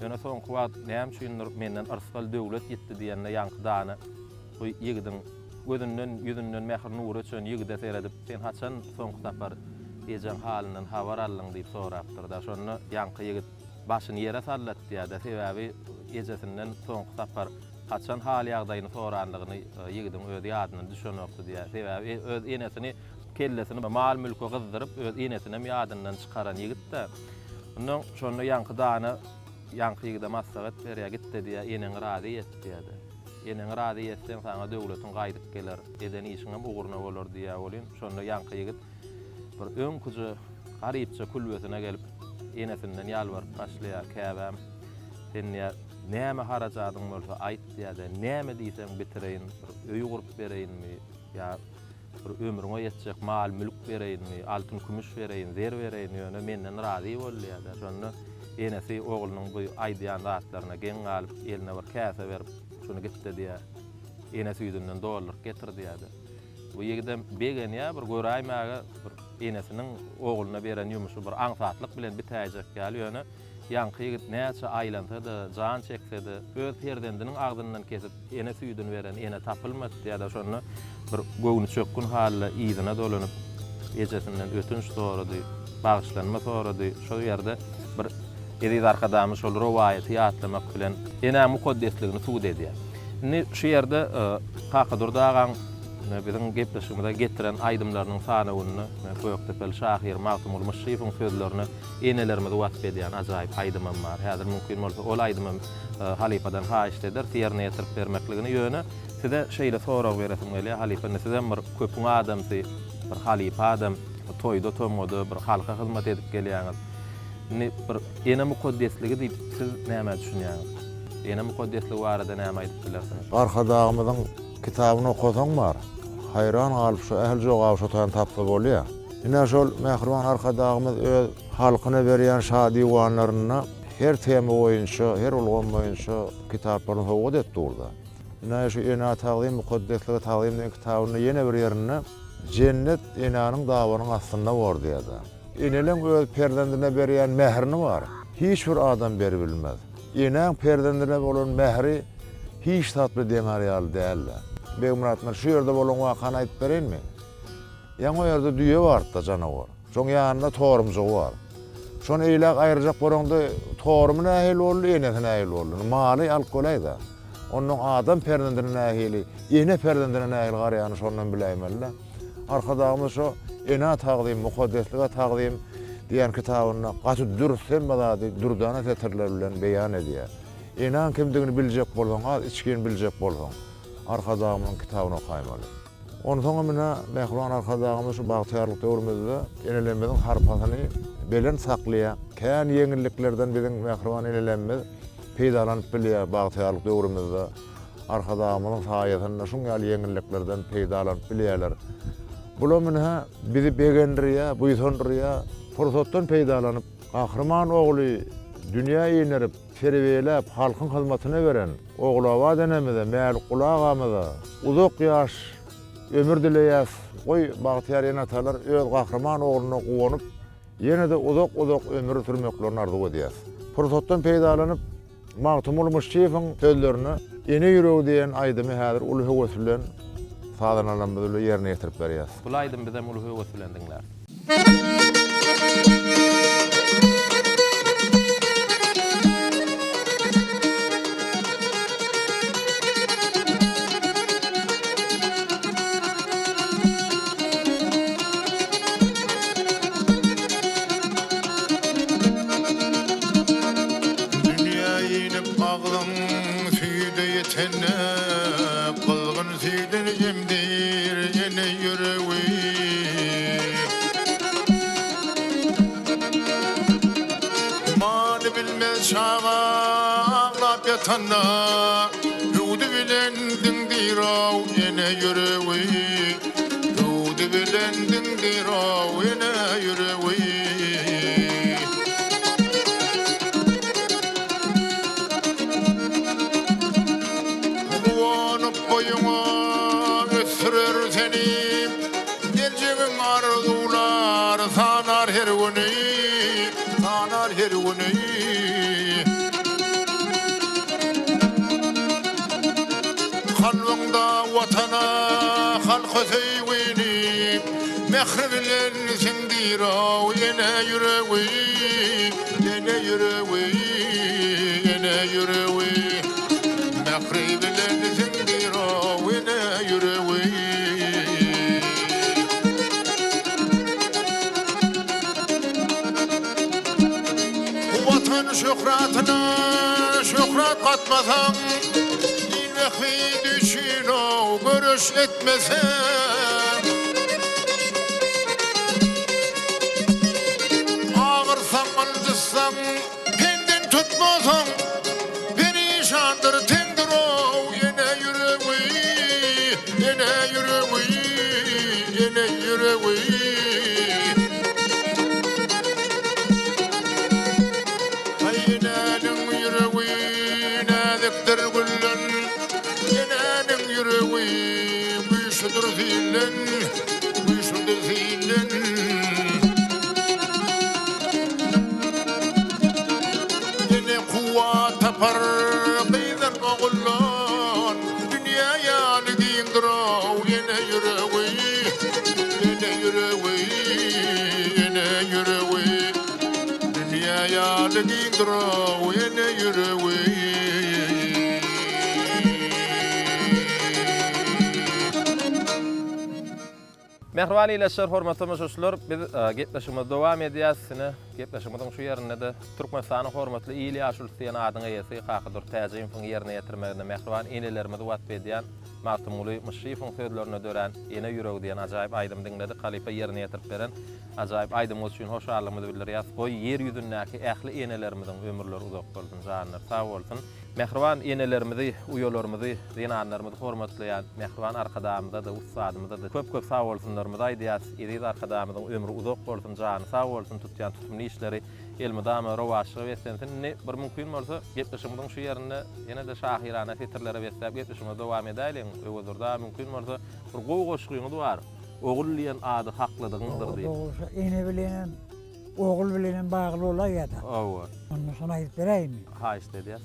Speaker 1: Ýöne soňky wagt näme üçindir menden yrsgal-döwlet ýitdi diýende ýaňky dana bu ýigidiň gözünden, ýüzünden mähir nury öçen ýigide seredip, Sen haçan soňky sapar ejeň halyndan habar aldyň diýip sorapdyr-da. Şonda ýaňky ýigit başyny ýere sallatýar-da, sebäbi ejesinden soňky sapar haçan hal-ýagdaýyny sorandygyny ýigidiň özi ýadyndan düşenokdy diýýär. Sebäbi öz enesini kellesini mal-mülke gyzdyryp, öz enesinem ýadyndan çykaran ýigit-dä. Ondan şonda ýaňky dana ýaňky ýigide maslahat berýär, Git-de diýýär, eneňi razy et diýýär-de. Eneňi razy etseň, saňa döwletiň gaýdyp geler, eden işiňem ugruna bolar diýýär welin, şonda ýaňky ýigit bir öňküje garypja külbesine gelip, enesinden ýalbaryp başlaýar, Käbäm, sen diýýär, näme harajadyň bolsa aýt diýýär-de, näme diýseň bitireýin, bir öý gurup bereýinmi ýa Bir ömrüňe ýetjek mal-mülk bereýinmi, altyn-kümüş bereýin, zer bereýin, ýöne menden razy bol diýýär-de. Şonda enesi oglunyň bu aýdýan zatlaryna geň galyp, eline bir käse berip, Şuny git-de diýýär, ene süýdünden dolduryp getir diýýär-de. Bu ýigidem begenýär, bir göräýmäge bir enesiniň ogluna beren ýumşy bir aňsatlyk bilen bitäýjek ýaly, ýöne ýaňky ýigit näçe aýlansa-da, jan çekse-de, öz perzendiniň agzyndan kesip, Ene süýdüni beren ene tapylmady diýýär-de, şonda bir göwnüçökgün halda yzyna dolanyp, ejesinden ötünç sorady, bagyşlanma sorady. Şol ýerde bir eziz Arkadagymyz şol rowaýaty ýatlamak bilen, enäň mukaddesligini subut edýär. Indi şu ýerde Kakadurdy agaň biziň gepleşigimize getiren aýdymlarynyň sanawynda gökdepeli şahyr Magtymguly Myşşyýewiň sözlerine enelerimizi wasp edýän ajaýyp aýdymam bar. Häzir mümkin bolsa ol aýdymam halypadan haýyşt ederis ýerine ýetirip bermekligini. Ýöne size şeýle sorag beresim gelýär, halypa indi sizem bir köpüň adamsy, bir halypa adam, toýda-tomgada bir halka hyzmat edip gelýäňiz. Indi bir ene mukaddesligi diýip siz nämä düşünýäňiz? Ene mukaddesligi barada näme aýdyp bilersiňiz?
Speaker 4: Arkadagymyzyň kitabyny okasaň bar, haýran galyp şu ähli jogaby şo taýdan tapsa bolýar. Ine şol mähriban Arkadagymyz öz halkyna berýän şa diwanlarynda her tema boýunça, her ulgam boýunça kitaplaryny sowgat edip durda. Ine şu Enä tagzym, mukaddeslige tagzym diýen kitabynda ýene bir ýerinde Jennet enäniň dabanyň astynda bor diýýär-de. Eneleň öz perzendine berýän mährini bar, hiç bir adam beribilmez. Enäň perzendine bolan mähri hiç zat bilen deňär ýaly däl-de. Begmyrat men şu ýerde bolan wakany aýdyp bereýinmi? Ýaňy o ýerde düýe bardy-da, janawar. Şoň ýanynda torumjygy bar. Şony eýläk aýyrjak boraňda torumy nähili boldy, enesi nähili boldy. Indi maly alyp göläý-dä. Onnoň adam perzendine nähili, ene perzendine nähili garaýanyny şondan biläýmeli-dä. Arkadagymyz şo Enä tagzym, mukaddeslige tagzym diýen kitabynda gaty dürs hemme zady dürdana setirler bilen beýan edýär. Enäň kimdigini biljek bolsaň, az içgin biljek bolsaň, Arkadagymyzyň kitabyny okaýmaly. Onsoňam ine, mähriban Arkadagymyz şu bagtyýarlyk döwrümizde enelerimiziň sarpasyny belent saklaýar. Kän ýeňilliklerden biziň mähriban enelerimiz peýdalanyp bilýär bagtyýarlyk döwrümizde. Arkadagymyzyň saýasynda şuň ýaly ýeňilliklerden peýdalanyp bilýärler. Bulam ine, bizi begendirýär, buýsandyrýar. Pursatdan peýdalanyp, Gahryman ogly dünýä inderip, terbiýeläp, halkyň hyzmatyna beren Ogulabat enemize, Mälikguly agamyza uzak ýaş, ömür dileýäs. Goý, bagtyýar ene-atalar öz gahryman ogluna guwanyp, ýene-de uzak-uzak ömür sürmeklerini arzuw edýäs. Pursatdan peýdalanyp, Magtymguly Myşşyýewiň sözlerine Ene ýüregi diýen aýdymy häzir uly höwes bilen sazandalarymyz bilen ýerine ýetirip berýäs.
Speaker 1: Bul aýdymy bizem uly höwes bilen diňläris.
Speaker 5: Dünýä inip agzyň süýde ýetende, Gyzgyn süýdün emdir ene ýüregi. Many bilmez çaga aglap ýatanda, Hüwdi bilen diňdir-ow. ene ýüregi, Hüwdi bilen diňdir-ow ene ýüregi. Guwanyp boýuňa ösdürer seni, Geljegiň arzuwlar sanar her güni, Sanar her güni. Kalbyňda Watana, halka söýgini, Mähri bilen siňdir-ow ene ýüregi, Ene ýüregi, ene ýüregi. Mähri bilen siňdir-ow ene ýüregi. Watan şöhratyna şöhrat gatmasaň, Il bähbidi üçin-ow göreş etmeseň. Agyrsaň, ynjytsaň, penden tutmasaň, Perişandyr tendir-ow ene ýüregi, Ene ýüregi, ene ýüregi. Haý enäniň ýüregi näzikdir gülden, Enäniň ýüregi güýçlüdir silden, Güýçlüdir silden. Ene kuwwat tapar gyzdan oguldan, Dünýä ýaly giňdir-ow ene ýüregi, Ene ýüregi, ene ýüregi. Dünýä ýaly giňdir-ow ene ýüregi.
Speaker 1: Mähriban ildeşler, hormatly tomaşaçylar, biz gepleşigimizi dowam edýäs. Ine, gepleşigimiziň şu ýerinde-de Türkmenistanyň hormatly il ýaşulusy diýen adyň eýesi Kakadurdy Täjimowyň ýerine ýetirmeginde mähriban enelerimizi wasp edýän Magtymguly Myşşyýewiň sözlerinde dörän Ene ýüregi diýen ajaýyp aýdymy diňledik. Halypa ýerine ýetirip beren ajaýyp aýdymyňyz üçin hoşallygymyzy bildirýäs. Goý, ýer ýüzündäki ähli enelerimiziň ömürleri uzak bolsun, janlary sag bolsun. Mähriban enelerimizi, uýalarymyzy, zenanlarymyzy hormatlaýan mähriban Arkadagymyza-da, ussadymyza-da köp-köp sagbolsunlarymyzy aýdýas. Eziz Arkadagymyzyň ömri uzak bolsun, jany sag bolsun, tutýan tutumly işleri elmydama rowaçlyga beslensin. Indi bir mümkin bolsa, gepleşigimiziň şu ýerinde ýene-de şahyrana setirlere besläp gepleşigimizi dowam edäýliň. Öwezdurdy aga, mümkin bolsa, bir gowy goşgyňyz bar. Ogul diýen ady hakladygyňdyr diýip.
Speaker 2: Dogry, şo ene bilenem Ogul bilenem bagly bolaýýa-da.
Speaker 1: Hawa.
Speaker 2: Onda şony aýdyp beräýinmi?
Speaker 1: Haýyşt edýäs.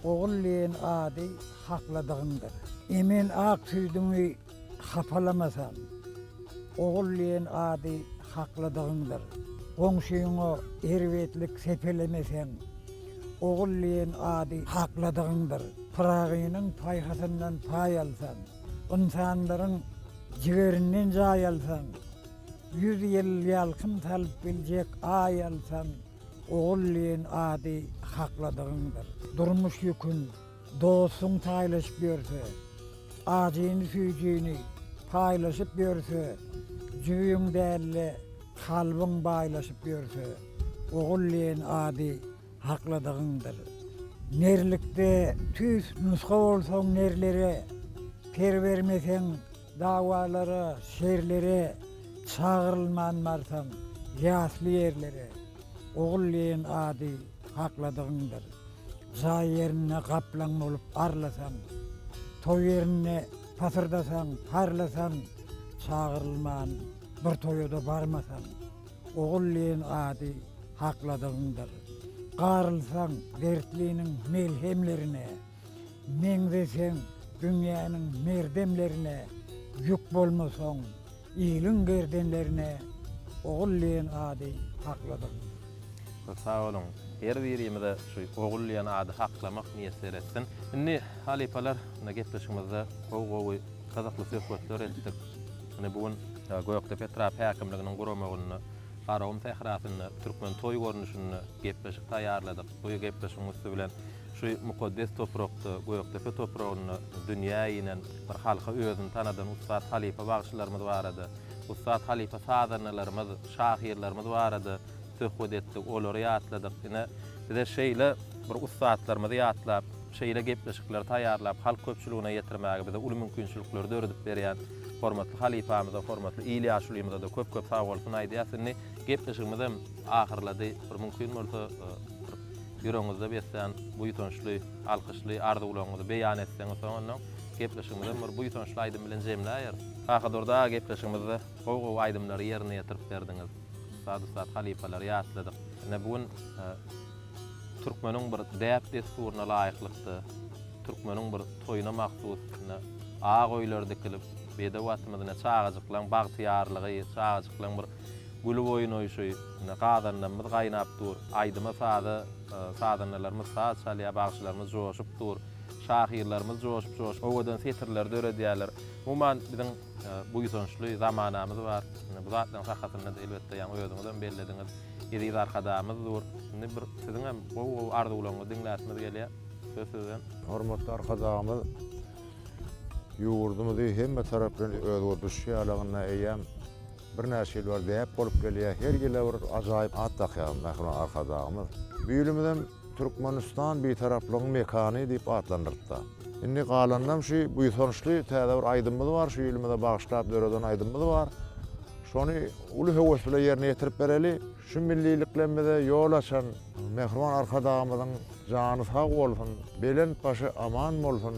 Speaker 2: Ogul diýen ady hakladygyňdyr. Emen ak süýdüňi hapalamasaň. Ogul diýen ady hakladygyňdyr. Goňşyňa erbetlik sepelemeseň. Ogul diýen ady hakladygyňdyr. Pyragynyň paýhasyndan paý alsaň. Ynsanlaryň jigerinden jaý alsaň. 100 ýyl ýalkym salyp biljek aý alsaň, Ogul diýen ady hakladygyňdyr. Durmuş ýükün dostuň taýlaşyp ýörse, Ajyny-süýjüni paýlaşyp ýörse, Jübüň däl-de, kalbyň baýlaşyp ýörse, Ogul diýen ady hakladygyňdyr. Nerlikde tüýs nusga bolsaň nerlere, Per bermeseň, Dawalara, şerlere çagyrylman barsaň, ýasly ýerlere, Ogul diýen ady hakladygyňdyr. Jaý ýerinde gaplaň bolup arlasaň, toý ýerinde pasyrdasaň, parlasaň, çagyrylman bir toýa-da barmasaň, Ogul diýen ady hakladygyňdyr. Garylsaň dertliniň melhemlerine, Meňzeseň dünýäniň merdemlerine, Ýük bolmasaň iliň gerdenlerine, Ogul diýen ady hakladyň.
Speaker 1: Köp sag boluň. Her birimize şu Ogul diýen ady haklamak miýesser etsin. Indi halypalar, indi gepleşigimizde gowy-gowy gyzykly söhbetler etdik. Indi bu gün Gökdepe etrap häkimliginiň guramagynda Garagum sährasynda türkmen toý görnüşinde gepleşik taýýarladyk. Bu gepleşigiň üsti bilen Şu mukaddes toprakda, Gökdepe topragynda dünýä inen, bir halka özüni tanadan ussat halypa bagşylarymyz barada, ussat halypa sazandalarymyz, şahyrlarymyz barada söhbet etdik, olary ýatladyk. Ine, bize şeýle bir ussatlarymyzy ýatlap, şeýle gepleşikleri taýýarlap halk köpçüligine ýetirmäge bize uly mümkinçilikleri döredip berýän hormatly halypamyza, hormatly il ýaşulymyza-da köp-köp sagbolsun aýdýas. Indi gepleşigimizem ahyrlady. Bir mümkin bolsa bir ýüregiňizde beslän buýsançly, alkyşly arzuwlaryňyzy beýan etseňiz soň onnoň gepleşigimizem bir buýsançly aýdym bilen jemläýeris. Kakadurdy aga gepleşigimizde gowy-gowy aýdymlary ýerine ýetirip berdiňiz. Ussat-ussat halypalary ýatladyk. Ine bu gün türkmeniň bir däp-dessuryna laýyklykda, türkmeniň bir toýuna mahsus ine ak öýler dikilip, bedew atymyz ine çagajyklaň bagtyýarlygy, çagajyklaň bir gülüp oýnaýşy, ine gazanlarymyz gaýnap dur, aýdyma-saza sazandalarymyz saz çalýar, bagşylarymyz joşup dur, şahyrlarymyz joşup-joşup owadan setirleri döredýärler. Umuman, biziň buýsançly zamanamyz bar. Ine bu zatlaryň sakasynda-da elbetde ýaňy özüňizem bellediňiz, eziz Arkadagymyz dur. Indi bir siziňem gowy-gowy arzuwlaryňyzy diňläsimiz gelýär. Söz sizden.
Speaker 4: Hormatly Arkadagymyz ýurdumyzy hemme taraplaýyn özgerdişi ýalygynda eýýäm birnäçe ýyl bäri däp bolup gelýär. Her ýyla bir ajaýyp at dakýar mähriban Arkadagymyz. Bu ýylymyzam Türkmenistan Bitaraplygyň mekany diýip atlandyrypdy. Indi galanynam şu buýsançly täze bir aýdymymyz bar, şu ýylymyza bagyşlap döreden aýdymymyz bar. Şony uly höwes bilen ýerine ýetirip bereli. Şu milliliklerimize ýol açan mähriban Arkadagymyzyň jany sag bolsun, belent başy aman bolsun,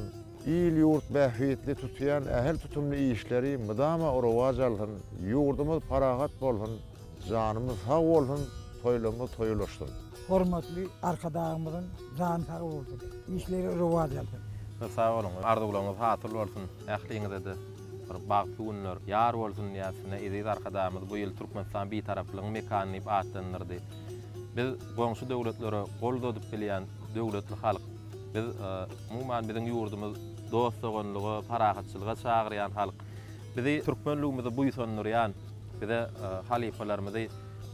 Speaker 4: il-ýurt bähbitli tutýan ähli tutumly işleri mydama rowaç alsyn, ýurdumyz parahat bolsun, janymyz sag bolsun, toýlarymyz toýa ulaşsyn.
Speaker 2: Hormatly Arkadagymyzyň jany sag bolsun, işleri rowaç alsyn.
Speaker 1: Köp sag boluň, arzuwlaryňyz hasyl bolsun, ähliňize-de bir bagtly günler ýar bolsun diýýäs. Ine, eziz Arkadagymyz bu ýyl Türkmenistan Bitaraplygyň mekany diýip atlandyrdy. Biz goňşy döwletlere gol uzadyp bilýän döwletli halk. Biz, umuman, biziň ýurdumyz dost-doganlyga, parahatçylyga çagyrýan halk. Bizi türkmenligimizi buýsandyrýan, bize halypalarymyzy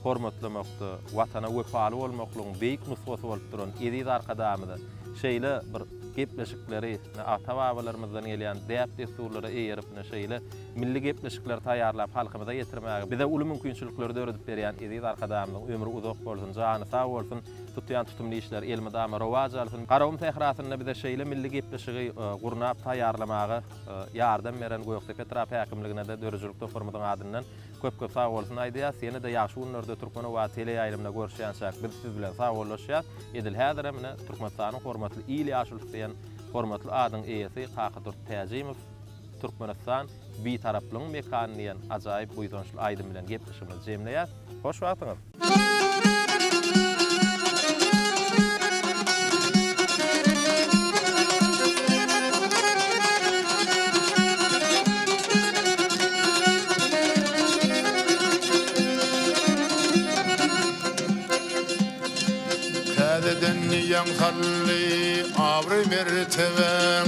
Speaker 1: hormatlamakda, Watana wepaly bolmaklygyň beýik nusgasy bolup duran eziz Arkadagymyza şeýle bir gepleşikleri, ata-babalarymyzdan gelýän däp-dessurlara eýerip, ine, şeýle milli gepleşikleri taýýarlap halkymyza ýetirmäge bize uly mümkinçilikleri döredip berýän eziz Arkadagymyzyň ömri uzak bolsun, jany sag bolsun, tutýan tutumly işleri elmydama rowaç alsyn. Garagum sährasynda bize şeýle milli gepleşigi gurnap taýýarlamaga ýardam beren Gökdepe etrap häkimligine-de döredijilik toparymyzyň adyndan köp-köp sag bolsun aýdýas. Ýene-de ýagşy günlerde Türkmen owazy teleýaýlymynda görüşýänçäk biz siz bilen sag bollaşýas. Edil häzirem ine Türkmenistanyň hormatly il ýaşulusy diýen hormatly adyň eýesi Kakadurdy Täjimow Türkmenistan Bitaraplygyň mekany diýen ajaýyp buýsançly aýdym bilen gepleşigimizi jemleýäs. Hoş wagtyňyz!
Speaker 5: Täzeden ýaň saldy abraý-mertebäň,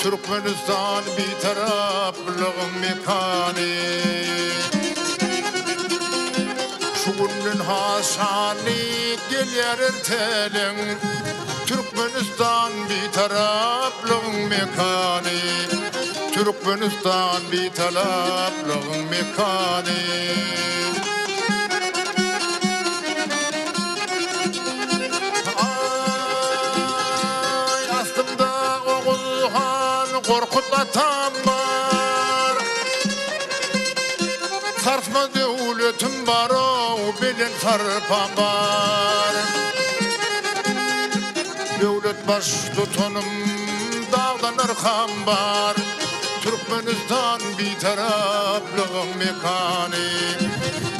Speaker 5: Türkmenistan Bitaraplygyň mekany. Şu günden has şanly gelýär erteleň, Türkmenistan Bitaraplygyň mekany. Türkmenistan Bitaraplygyň mekany. Aý, aslymda Oguz han Gorkut atam bar. Sarsmaz döwletim bar-ow, belent sarpam bar. Döwlet Baştutanym, dagdan arkam bar. Türkmenistan Bitaraplygyň mekany.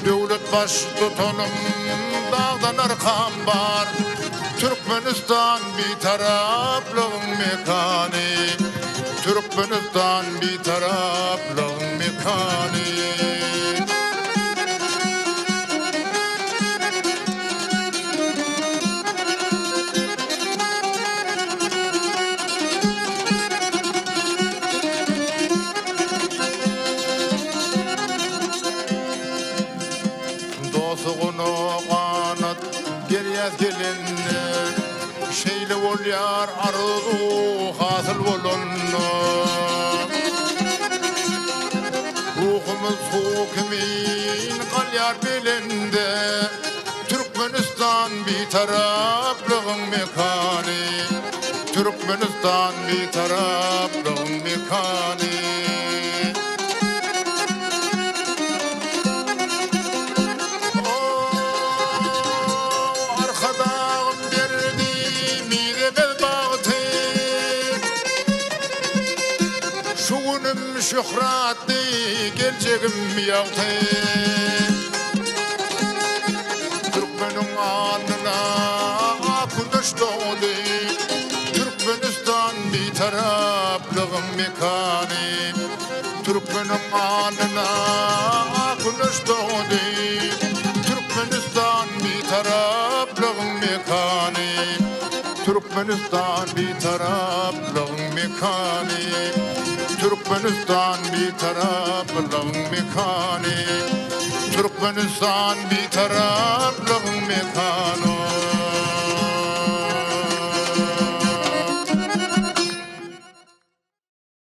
Speaker 5: Döwlet Baştutanym, dagdan arkam bar. Türkmenistan Bitaraplygyň mekany. Türkmenistan Bitaraplygyň mekany. Dostlugyna ganat gerýäs gelende, Şeýle bolýar arzuw hasyl bolanda. Ruhumyz suw kimin galýar belende, Türkmenistan Bitaraplygyň mekany. Türkmenistan Bitaraplygyň mekany. Arkadagym berdi mizemez bagty. Şu günüm şöhratly, geljegim ýagty. Türkmeniň alnyna ak güneş dogdy. Türkmenistan Bitaraplygyň mekany. Türkmeniň alnyna ak güneş dogdy. Türkmenistan Bitaraplygyň mekany. Türkmenistan Bitaraplygyň mekany. Türkmenistan Bitaraplygyň mekany. Türkmenistan Bitaraplygyň mekany.